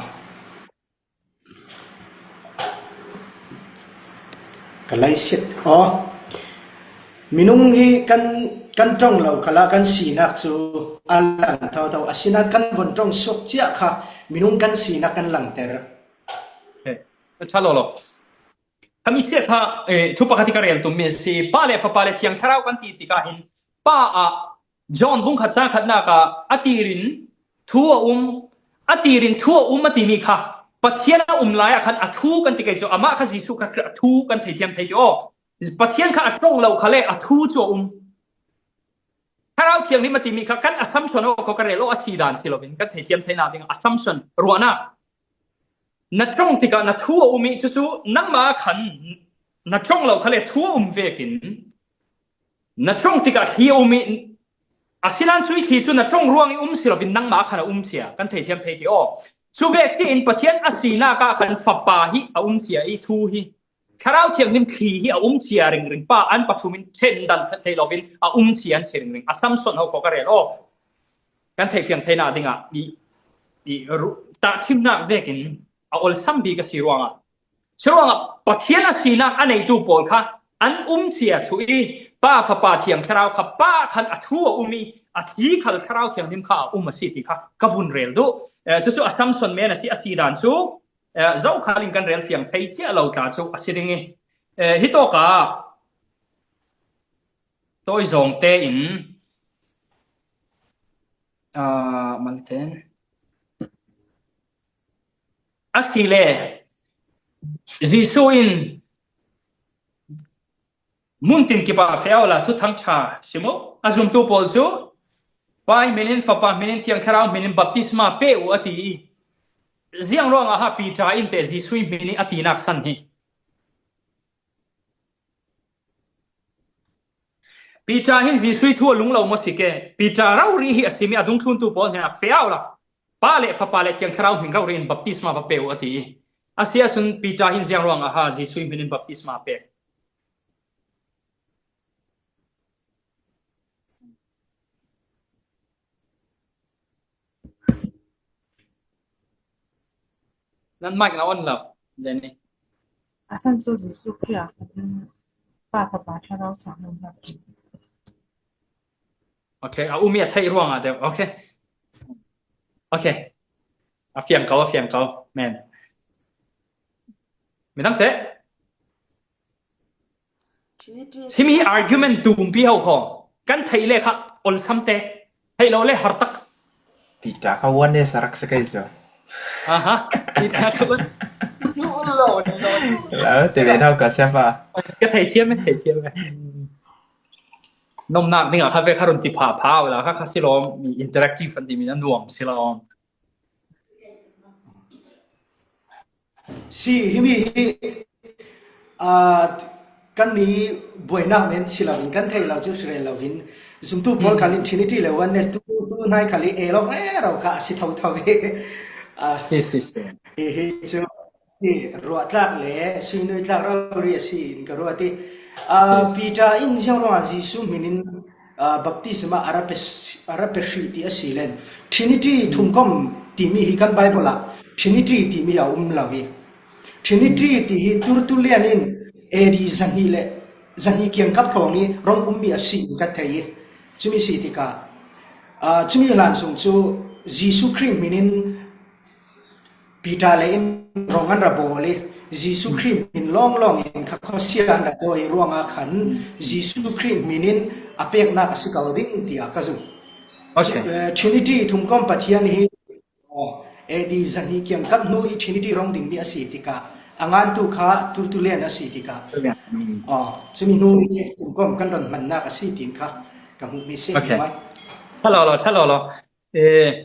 Ka lai siat. Oh. Minung hi kan, kan ṭong lo khalah kan sinak cu a lang thotho. Asinain kan vun ṭong suak cia kha minung kan sinak kan langter. Eh, a ṭha lo lo. Khami cia kha, eh, thu pakhat hi ka rel tum mi si. Pa le Fapa le Thiang Thlarau kan ti tikah hin, Pa ah John bung khat cang khatnak ah a tirin thu a um, a tirin thu a um a timi kha Pathian a um lai ah khan a thu kan ti kei cu, amah kha Jesuh kha a thu kan theithiam thei cu aw. Pathian kha a ṭong lo kha le a thu cu a um. Thlarau Thianghlim a timi kha kan assumption aw ko ka rel aw, a si dan si loin kan theithiam theihnak ding assumption, ruahnak. Na ṭong tikah na thu a um i, cucu nangmah khan na ṭong lo kha le thu a um vekin na ṭong tikah thli a um i, asinain cui thli cu na ṭong ruang i um si loin nangmah khan a um cia kan theithiam thei ti aw. Cu vek hi in Pathian a sinak ah khan Fapa hi a um cia i thu hi, Thlarau Thianghlim thli hi a um cia ringring, Pa an pathum in ṭhen dan theih loin a um cia an si ringring. Assumption ho ko ka rel aw. Kan theihfiang theihnak dingah i, i ru-, tahṭhimnak vekin a olsam bik a si ruangah. Curuangah Pathian a sinak a neitu pawl kha an um cia thu i, Pa, Fapa, Thiang Thlarau kha Pa khan a thu a um i, a thli khal Thlarau Thianghlim kha a um a si ti kha ka vun rel duh. Eh, cucu assumption men a si a ti dan cu, eh, zokhal in kan rel fiang thei cia lo tla cu a si ding i, eh, hi tawkah tawi zawng tein, ah, malte in a si le, Jesuh in muntin kipah feh awla thuthang ṭha sim uh. A zumtu pawl cu, Pa hminin, Fapa hminin, Thiang Thlarau hminin baptisma pe uh a ti i, ziang ruangah ha Peter in teh Jesuh hmin i a tinak san hi. Peter hin Jesuh thu a lung lo maw si ke? Peter rori hi a simi a dungthluntu pawl hna feh awla, Pa le Fapa le Thiang Thlarau hmin rori in baptisma va pe uh a ti i, a si ahcun Peter hin ziang ruangah ha Jesuh hmin in baptisma pe? Nan mic na on lo, Jenny. A san cu Jesuh Khrih ah Pa, Fapa, Thlarau Thianghlim hna. Okay, a umi a theih ruangah deuh. Okay. Okay. A fiang ko, a fiang ko. Men. Midang te. Himi hi argument tumpi ho kho. Kan theih le kha olsam te. Theih lo le hartak. Peter kha oneness a rak si kei cu. Aha. Peter kha on-, lo, lo. Lo, ti ve nau ka sia fa. Ka thei thiam, ka thei thiam. Nomnak dingah kha ve kha run ti pha pha la kha, kha si lawm, mi interactive an ti mi a nuam si lawm. Si, himi hi, ah, kannih buainak men si loin, kan theih lo cu si rel loin, zumtu pawl khal in Trinity le Oneness tu, tu hnai khal i e lo rero kha a si thotho i. Ah, si, si, si. Hi, hi cu, hi, ruahtlak le suinui tlak rori a si in ka ruat i. Ah, si. Peter in ziang ruangah Jesuh hmin in, ah, baptisma a ra pe, a ra pe hrih ti a si len. Trinity thumkom timi hi kan Bible ah Trinity timi a um lo i. Trinity ti hi Tertullian in A D zahnih le zahnih kiangkap khawng hi rong um mi a si in ka thei hi. Cumi si tikah, ah, cumi hlan sung cu Jesuh Khrih hmin in Peter le in rong an ra bawl hi. Jesuh Khrih hmin lawnglawng in kha khuasia an ra tawi ruangah khan Jesuh Khrih hmin in a peknak a si ko ding tiah ka zumh. Okay. Eh, Trinity thumkom Pathian hi, oh, A D zahnih kiangkap hnu i Trinity rong dingmi a si tikah a ngantu kha Tertullian a si tikah, oh, cumi hnu i thumkom kan ron hmannak a si tiin kha ka hmuhmi si mai. Ṭha lo lo, ṭha lo lo. Eh,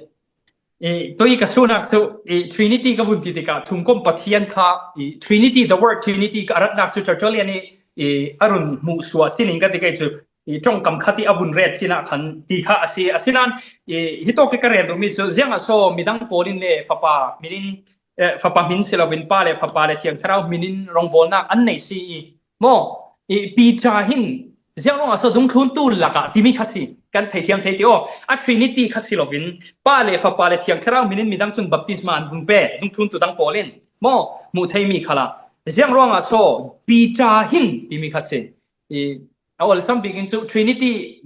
eh, tui ka sunak cu, eh, Trinity ka vun ti tikah thumkom Pathian kha, eh, Trinity, the word Trinity ka ratnak cu Tertullian i, eh, a run hmuhsuah cinin ka ti kei cu, i ṭongkam khat i a vun ret cinah khan ti kha a si. Asinain i hitawk i ka rel duhmi cu ziangah so midang pawl in le fapa min in, eh, fapa hmin si loin pa le fapa le Thiang Thlarau hmin in rongbawlnak an nei si i maw? I Peter hin ziang ruangah so dungthluntu lakah timi kha si kan theithiam thei ti aw. A Trinity kha si loin pa le fapa le Thiang Thlarau hmin in midang cun baptisma an vun pe dungthluntu dang pawl in maw? Hmuh theimi khalah ziang ruangah so Peter hin timi kha si. I a awlsam bik in cu Trinity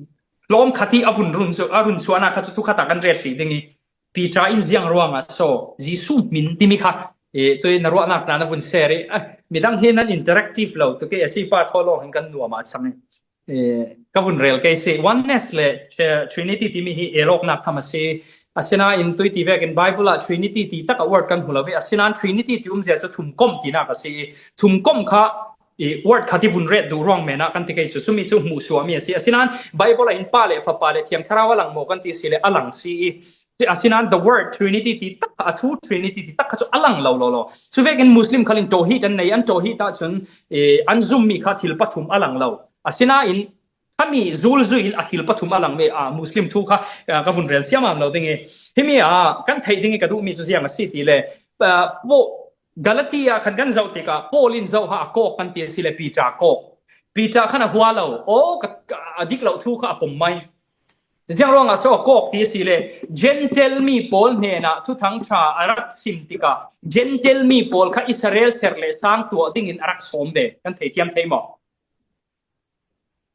hlawm khat hi a vun run cu, a run chuahnak kha cu thukhat ah kan ret hrih ding i Peter in ziang ruangah so Jesuh hmin timi kha, eh, tui na ruahnak hna na vun share i, ah, midang hi nan interactive lo, tu ke a si pa thaw lawng hin kan nuam ah chang i, eh, ka vun rel kei si. Oneness le, eh, Trinity timi hi elawknak tham a si. Asinain tui ti vekin Bible ah Trinity ti tak a word kan hmu lo ve. Asinain Trinity ti umzia cu thumkom tinak a si. Thumkom kha i word khat i vun ret duh ruang men ah kan ti kei cu cumi cu hmuhsuahmi a si. Asinain Bible ah hin pa le fapa le Thiang Thlarau a lang maw kan ti si le a lang si i, asinain the word Trinity ti tak kha, a thu Trinity ti tak kha cu a lang lo lo lo. Cu vekin Muslim khal in Tawhid an nei, an Tawhid ah cun, eh, an zummi kha thil pathum a lang lo. Asinain khami zulzui in a thil pathum a lang mi, ah, Muslim thu kha, ah, ka vun rel siamam lo ding i. Himi ah kan theih ding i ka duhmi cu ziang a si ti le, ah, Galati ah khan kan zoh tikah Paul in zoh ha a kawk kan ti a si le Peter kawk. Peter khan a hua lo. Aw, ka, ka, a dik lo thu kha a pom mai. Ziang ruangah so a kawk ti a si le Gentile mi pawl hnenah Thuthang ṭha a rak sim tikah Gentile mi pawl kha Israel ser le sang tuah dingin a rak sawm ve. Kan theithiam thei maw?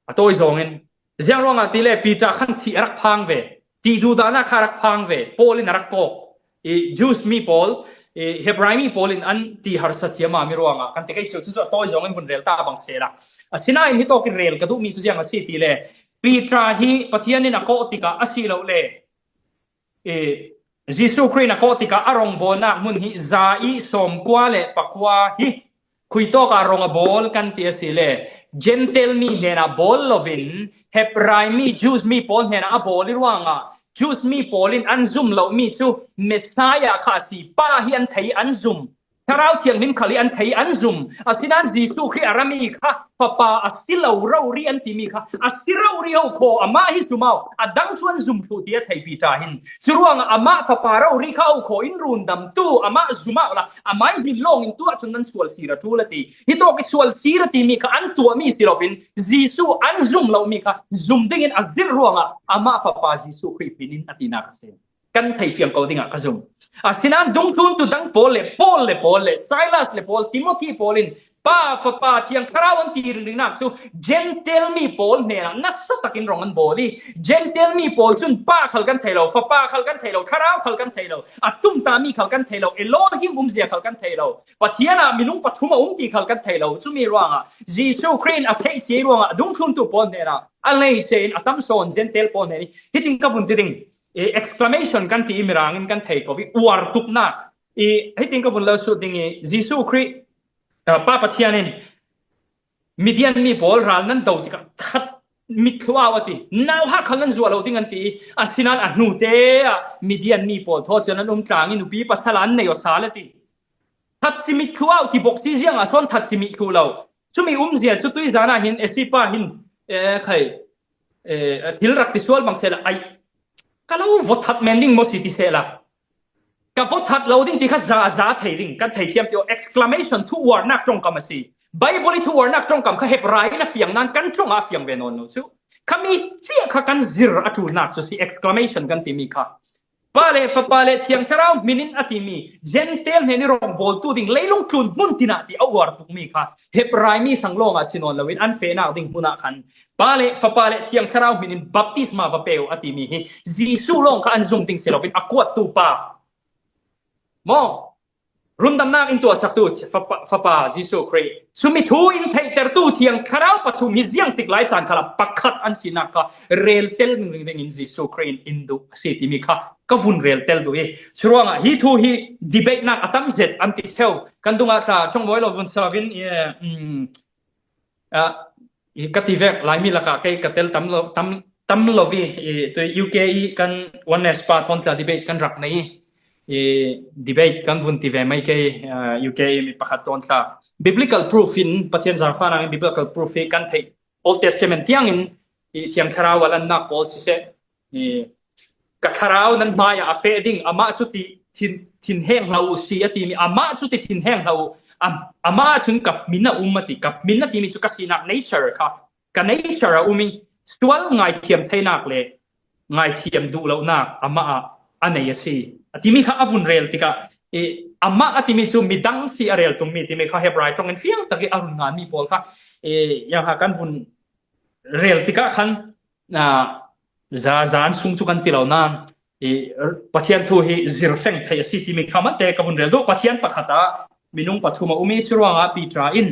A tawi zawngin. Ziang ruangah ti le Peter khan thih a rak phang ve. Ti duhdanah kha a rak phang ve. Paul in a rak kawk. I Jews mi pawl, i Hebrai mi pawl in an ti harsa thiam a mi ruangah kan ti kei cu, cucu a tawi zawngin vun rel ta bang sehla. Asinain hitawk i rel ka duhmi cu ziang a si ti le Peter hi Pathian in a kawh tikah a si lo le, eh, Jesuh Khrih in a kawh tikah a rongbawlnak hmun hi za i sawmkua le pakua hi khuitawk ah rong a bawl kan ti a si le Gentile mi hnenah bawl loin Hebrai mi, Jews mi pawl hnenah a bawl i ruangah Jews mi pawl in an zum lomi cu Messiah kha a si, pa hi an thei an zum. Thlarau Thianghlim khal hi an thei an zum. Asinain Jesuh Khrih a rami kha fapa a si lo rori an timi kha a si rori ho khaw amah hi zum au, a dang cu an zum thluh ti a thei Peter hin. Curuangah amah fapa rori kha ho khaw in rundamtu amah zum au la, amah in hin lawng in tuah cun nan sual sira ṭul a ti. Hitawk i sual sira timi kha an tuahmi si loin Jesuh an zum lomi kha zum dingin a zirh ruangah amah fapa Jesuh Khrih hmin in a tinak a si. Kan thei fiang ko dingah ka zum. Asinain dungthluntu dang pawl le Paul le Paul le Silas le Paul, Timothy pawl in pa, fapa, Thiang Thlarau an ti ringringnak cu Gentile mi pawl hnenah nasa takin rong an bawl i Gentile mi pawl cun pa khal kan thei lo, fapa khal kan thei lo, thlarau khal kan thei lo, a tumtami khal kan thei lo, Elohim umzia khal kan thei lo, Pathian ah minung pathum a um ti khal kan thei lo. Cumi ruangah Jesuh Khrih in a theih cia ruangah dungthluntu pawl hnenah a lei se in a tam sawn Gentile pawl hnen i hitin ka vun ti ding. Eh, exclamation kan ti i Mirang in kan thei ko i uar tuknak. I hitin ka vun lo sut ding i Jesuh Khrih, ah, Pa Pathian in Midian mi pawl ral nan do tikah that mit thluau a ti. Nauhak khal nan zuah lo ding an ti i asinain a hnute ah Midian mi pawl thaw cun an um tlang i nupi pasal an nei aw sal a ti. That si mit thluau ti bok ti ziangah sawn that si mit thlu lo. Cumi umzia cu tui zan ah hin Esipa hin, eh, khai, eh, thil rak ti sual bang sehla ai ka lo vawthat men ding maw si ti sehla ka vawthat lo ding ti kha za za thei ding kan thei thiam ti aw. Exclamation, thuuarnak ṭongkam a si. Bible i thuuarnak ṭongkam kha Hebrai in a fiang nan kan ṭongah a fiang ve nawn lo cu. Khami cia kha kan zir a ṭulnak cu si exclamation kan timi kha. Pa le Fapa le Thiang Thlarau hminin a timi Gentile hnen i rongbawltu ding leilung tlun hmun tinah ti a uar tukmi kha Hebrai mi sang lawngah si nawn loin an fehnak ding hmunah khan Pa le Fapa le Thiang Thlarau hminin baptisma va pe uh a timi hi Jesuh lawng kha an zum ding si loin a kuattu pa maw? Rundamnak in tuahsaktu Fapa, Fapa Jesuh Khrih, sumi thu in theihtertu Thiang Thlarau pathum hi ziangtik lai caan khalah pakhat an sinak kha reltel ringring dingin Jesuh Khrih in in duh a si timi kha ka vun reltel duh i. Curuangah hi thu hi debate nak a tam zet an ti cheu. Kan dungah tla ṭhawng mawi lo vun sawvin, eh, mm, ah, i ka ti vek Laimi lakah kei ka tel tam lo, tam, tam lo vi, i, tu U K i kan Oneness pa thawn tla debate kan rak nei i, i debate kan vun ti ve mai kei, ah, U K i mi pakhat thawn tla. Biblical proof in, Pathian zaangfahnak in biblical proof hi kan theih Old Testament tiangin i Thiang Thlarau a lannak pawl siseh, i, ka thlarau nan hmaiah a feh ding, amah cu ti thin, thinheng hlah uh si a timi, amah cu ti thinheng hlah uh, am-, amah cun ka hmin a um a ti, ka hmin a timi cu ka sinak nature kha, ka nature a um i, sual ngaithiam theinak le ngaithiam duh lonak amah ah a nei a si a timi kha a vun rel tikah, i, amah a timi cu midang si a rel tungmi timi kha Hebrai ṭawngin fiang tak i a run nganmi pawl kha, i, yang ha kan vun rel tikah khan, ah, za, zan sung cu kan ti lo nain, i, Pathian thu hi zirfeng thei a si timi kha mante ka vun rel duh. Pathian pakhat ah minung pathum a um i, curuangah Peter in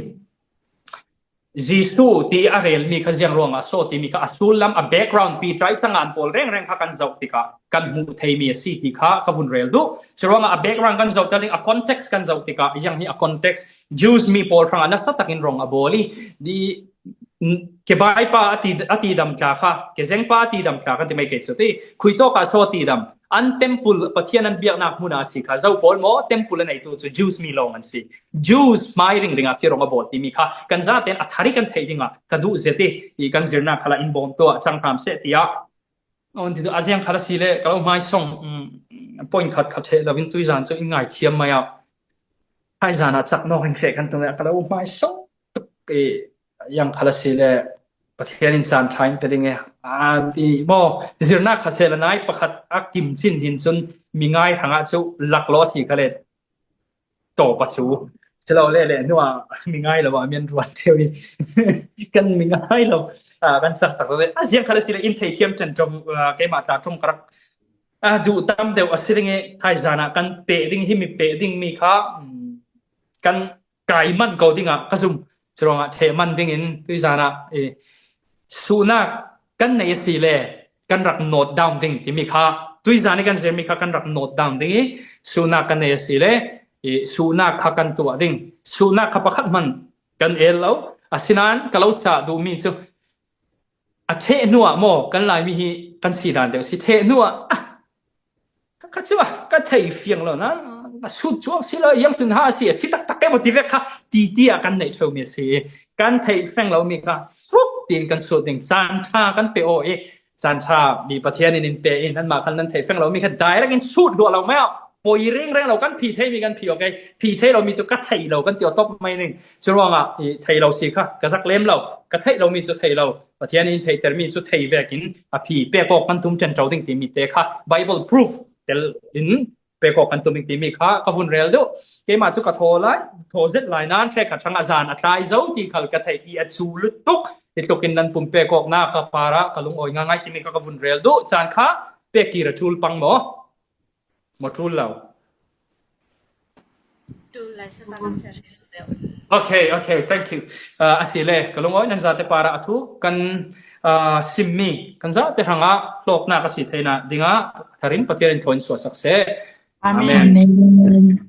Jesuh ti a relmi kha ziang ruangah so timi kha a sullam, a background, Peter i cangan pawl rengreng kha kan zoh tikah kan hmuh theimi a si ti kha ka vun rel duh. Curuangah a background kan zoh tel ding, a context kan zoh tikah ziang hi a context Jews mi pawl hrangah nasa takin rong a bawl i, di, Kebai pa a ti, a tidam tla kha, kezeng pa a tidam tla kha ti mai kei cu ti, khuitawk ah so tidam. An temple, Pathian an biaknak hmun ah a si kha, zo pawl maw, temple a neitu cu Jews mi lawng an si. Jews hmai ringring ah khi rong a bawl timi kha kan zaten a thar i kan theih dingah ka duh zet i, i kan zirnak khalah in bawm tuah cang hram seh tiah. On ti tu a ziang khat a si le ka lo hmaisong, um, point khat khat ṭheh lo in tuizan cu in ngaithiam mai ah. Thaizan ah cak nawk in feh kan tung le ka lo hmaisong tuk i, yang khat a si le Pathian in caan ṭha in pe ding e. A ti maw, zirnak kha seh le nai pakhat a kim cin hin cun mi ngai hrangah cu laklawh a thi kha le tawp a cu. Si lo le le hnuah mi ngai lo ah mian ruat cio i kan mi ngai lo, ah, kan cak tak le a ziang khat a si le in theithiam ṭan ṭawm, ah, keimah tla ṭawng ka rak, ah, duh tam deuh a si ding i thaizan ah kan peh ding hi mi peh ding mi kha, mm, kan kai man ko dingah ka zum. Curuangah ṭheh man dingin tuizan ah, eh, suhnak kan nei a si le kan rak note down ding timi kha, tuizan i kan zirmi kha kan rak note down ding i, suhnak kan nei a si le, i, suhnak kha kan tuah ding. Suhnak kha pakhat hman kan el lo. Asinain ka lo cah duhmi cu a ṭheh hnuah maw, kan Laimi hi kan si dan deuh si, ṭheh hnuah, ah, ka, ka cu, ah, ka thei fiang lo, na, ka sut cuang si lo, yang tun ha a si, a si taktak ke maw ti vek kha, ti tiah kan neih ṭheumi a si. Kan theih feng lomi kha, fuk tiin kan sut ding, caan ṭha kan pe aw i, caan ṭha mi Pathian in in pe i, nanmah khan nan theih feng lomi kha direct in sut luah lo mai ah, poi rengreng lo kan phi theimi kan phi, okay? Phi thei lomi cu ka thei lo kan ti aw tawp mai ning. Curuangah i thei lo si kha ka zak lem lo, ka theih lomi cu thei lo. Pathian in theihtermi cu thei vekin a phi pek awk kan tum ṭanṭo ding timi te kha Bible proof tel in pek awk kan tum ding timi kha ka vun rel duh. Keimah cu ka thaw lai, thaw zet lai nain hrekkhat hrangah zan a tlai zo ti khal ka theih i a cu lutuk. Hi tlukin nan pum pek awknak ka parah ka lungawi ngaingai timi kha ka vun rel duh. Caan kha pek kir a ṭul pang maw? Maw ṭul lo? Ṭul lai sa ka vun rel duh. Okay, okay, thank you. Ah, a si le, ka lungawi nan zate parah a thu kan, ah, simmi kan zate hrangah hlawknak a si theihna dingah tharin Pathian in thaw in suahsak seh. Amen. Amen.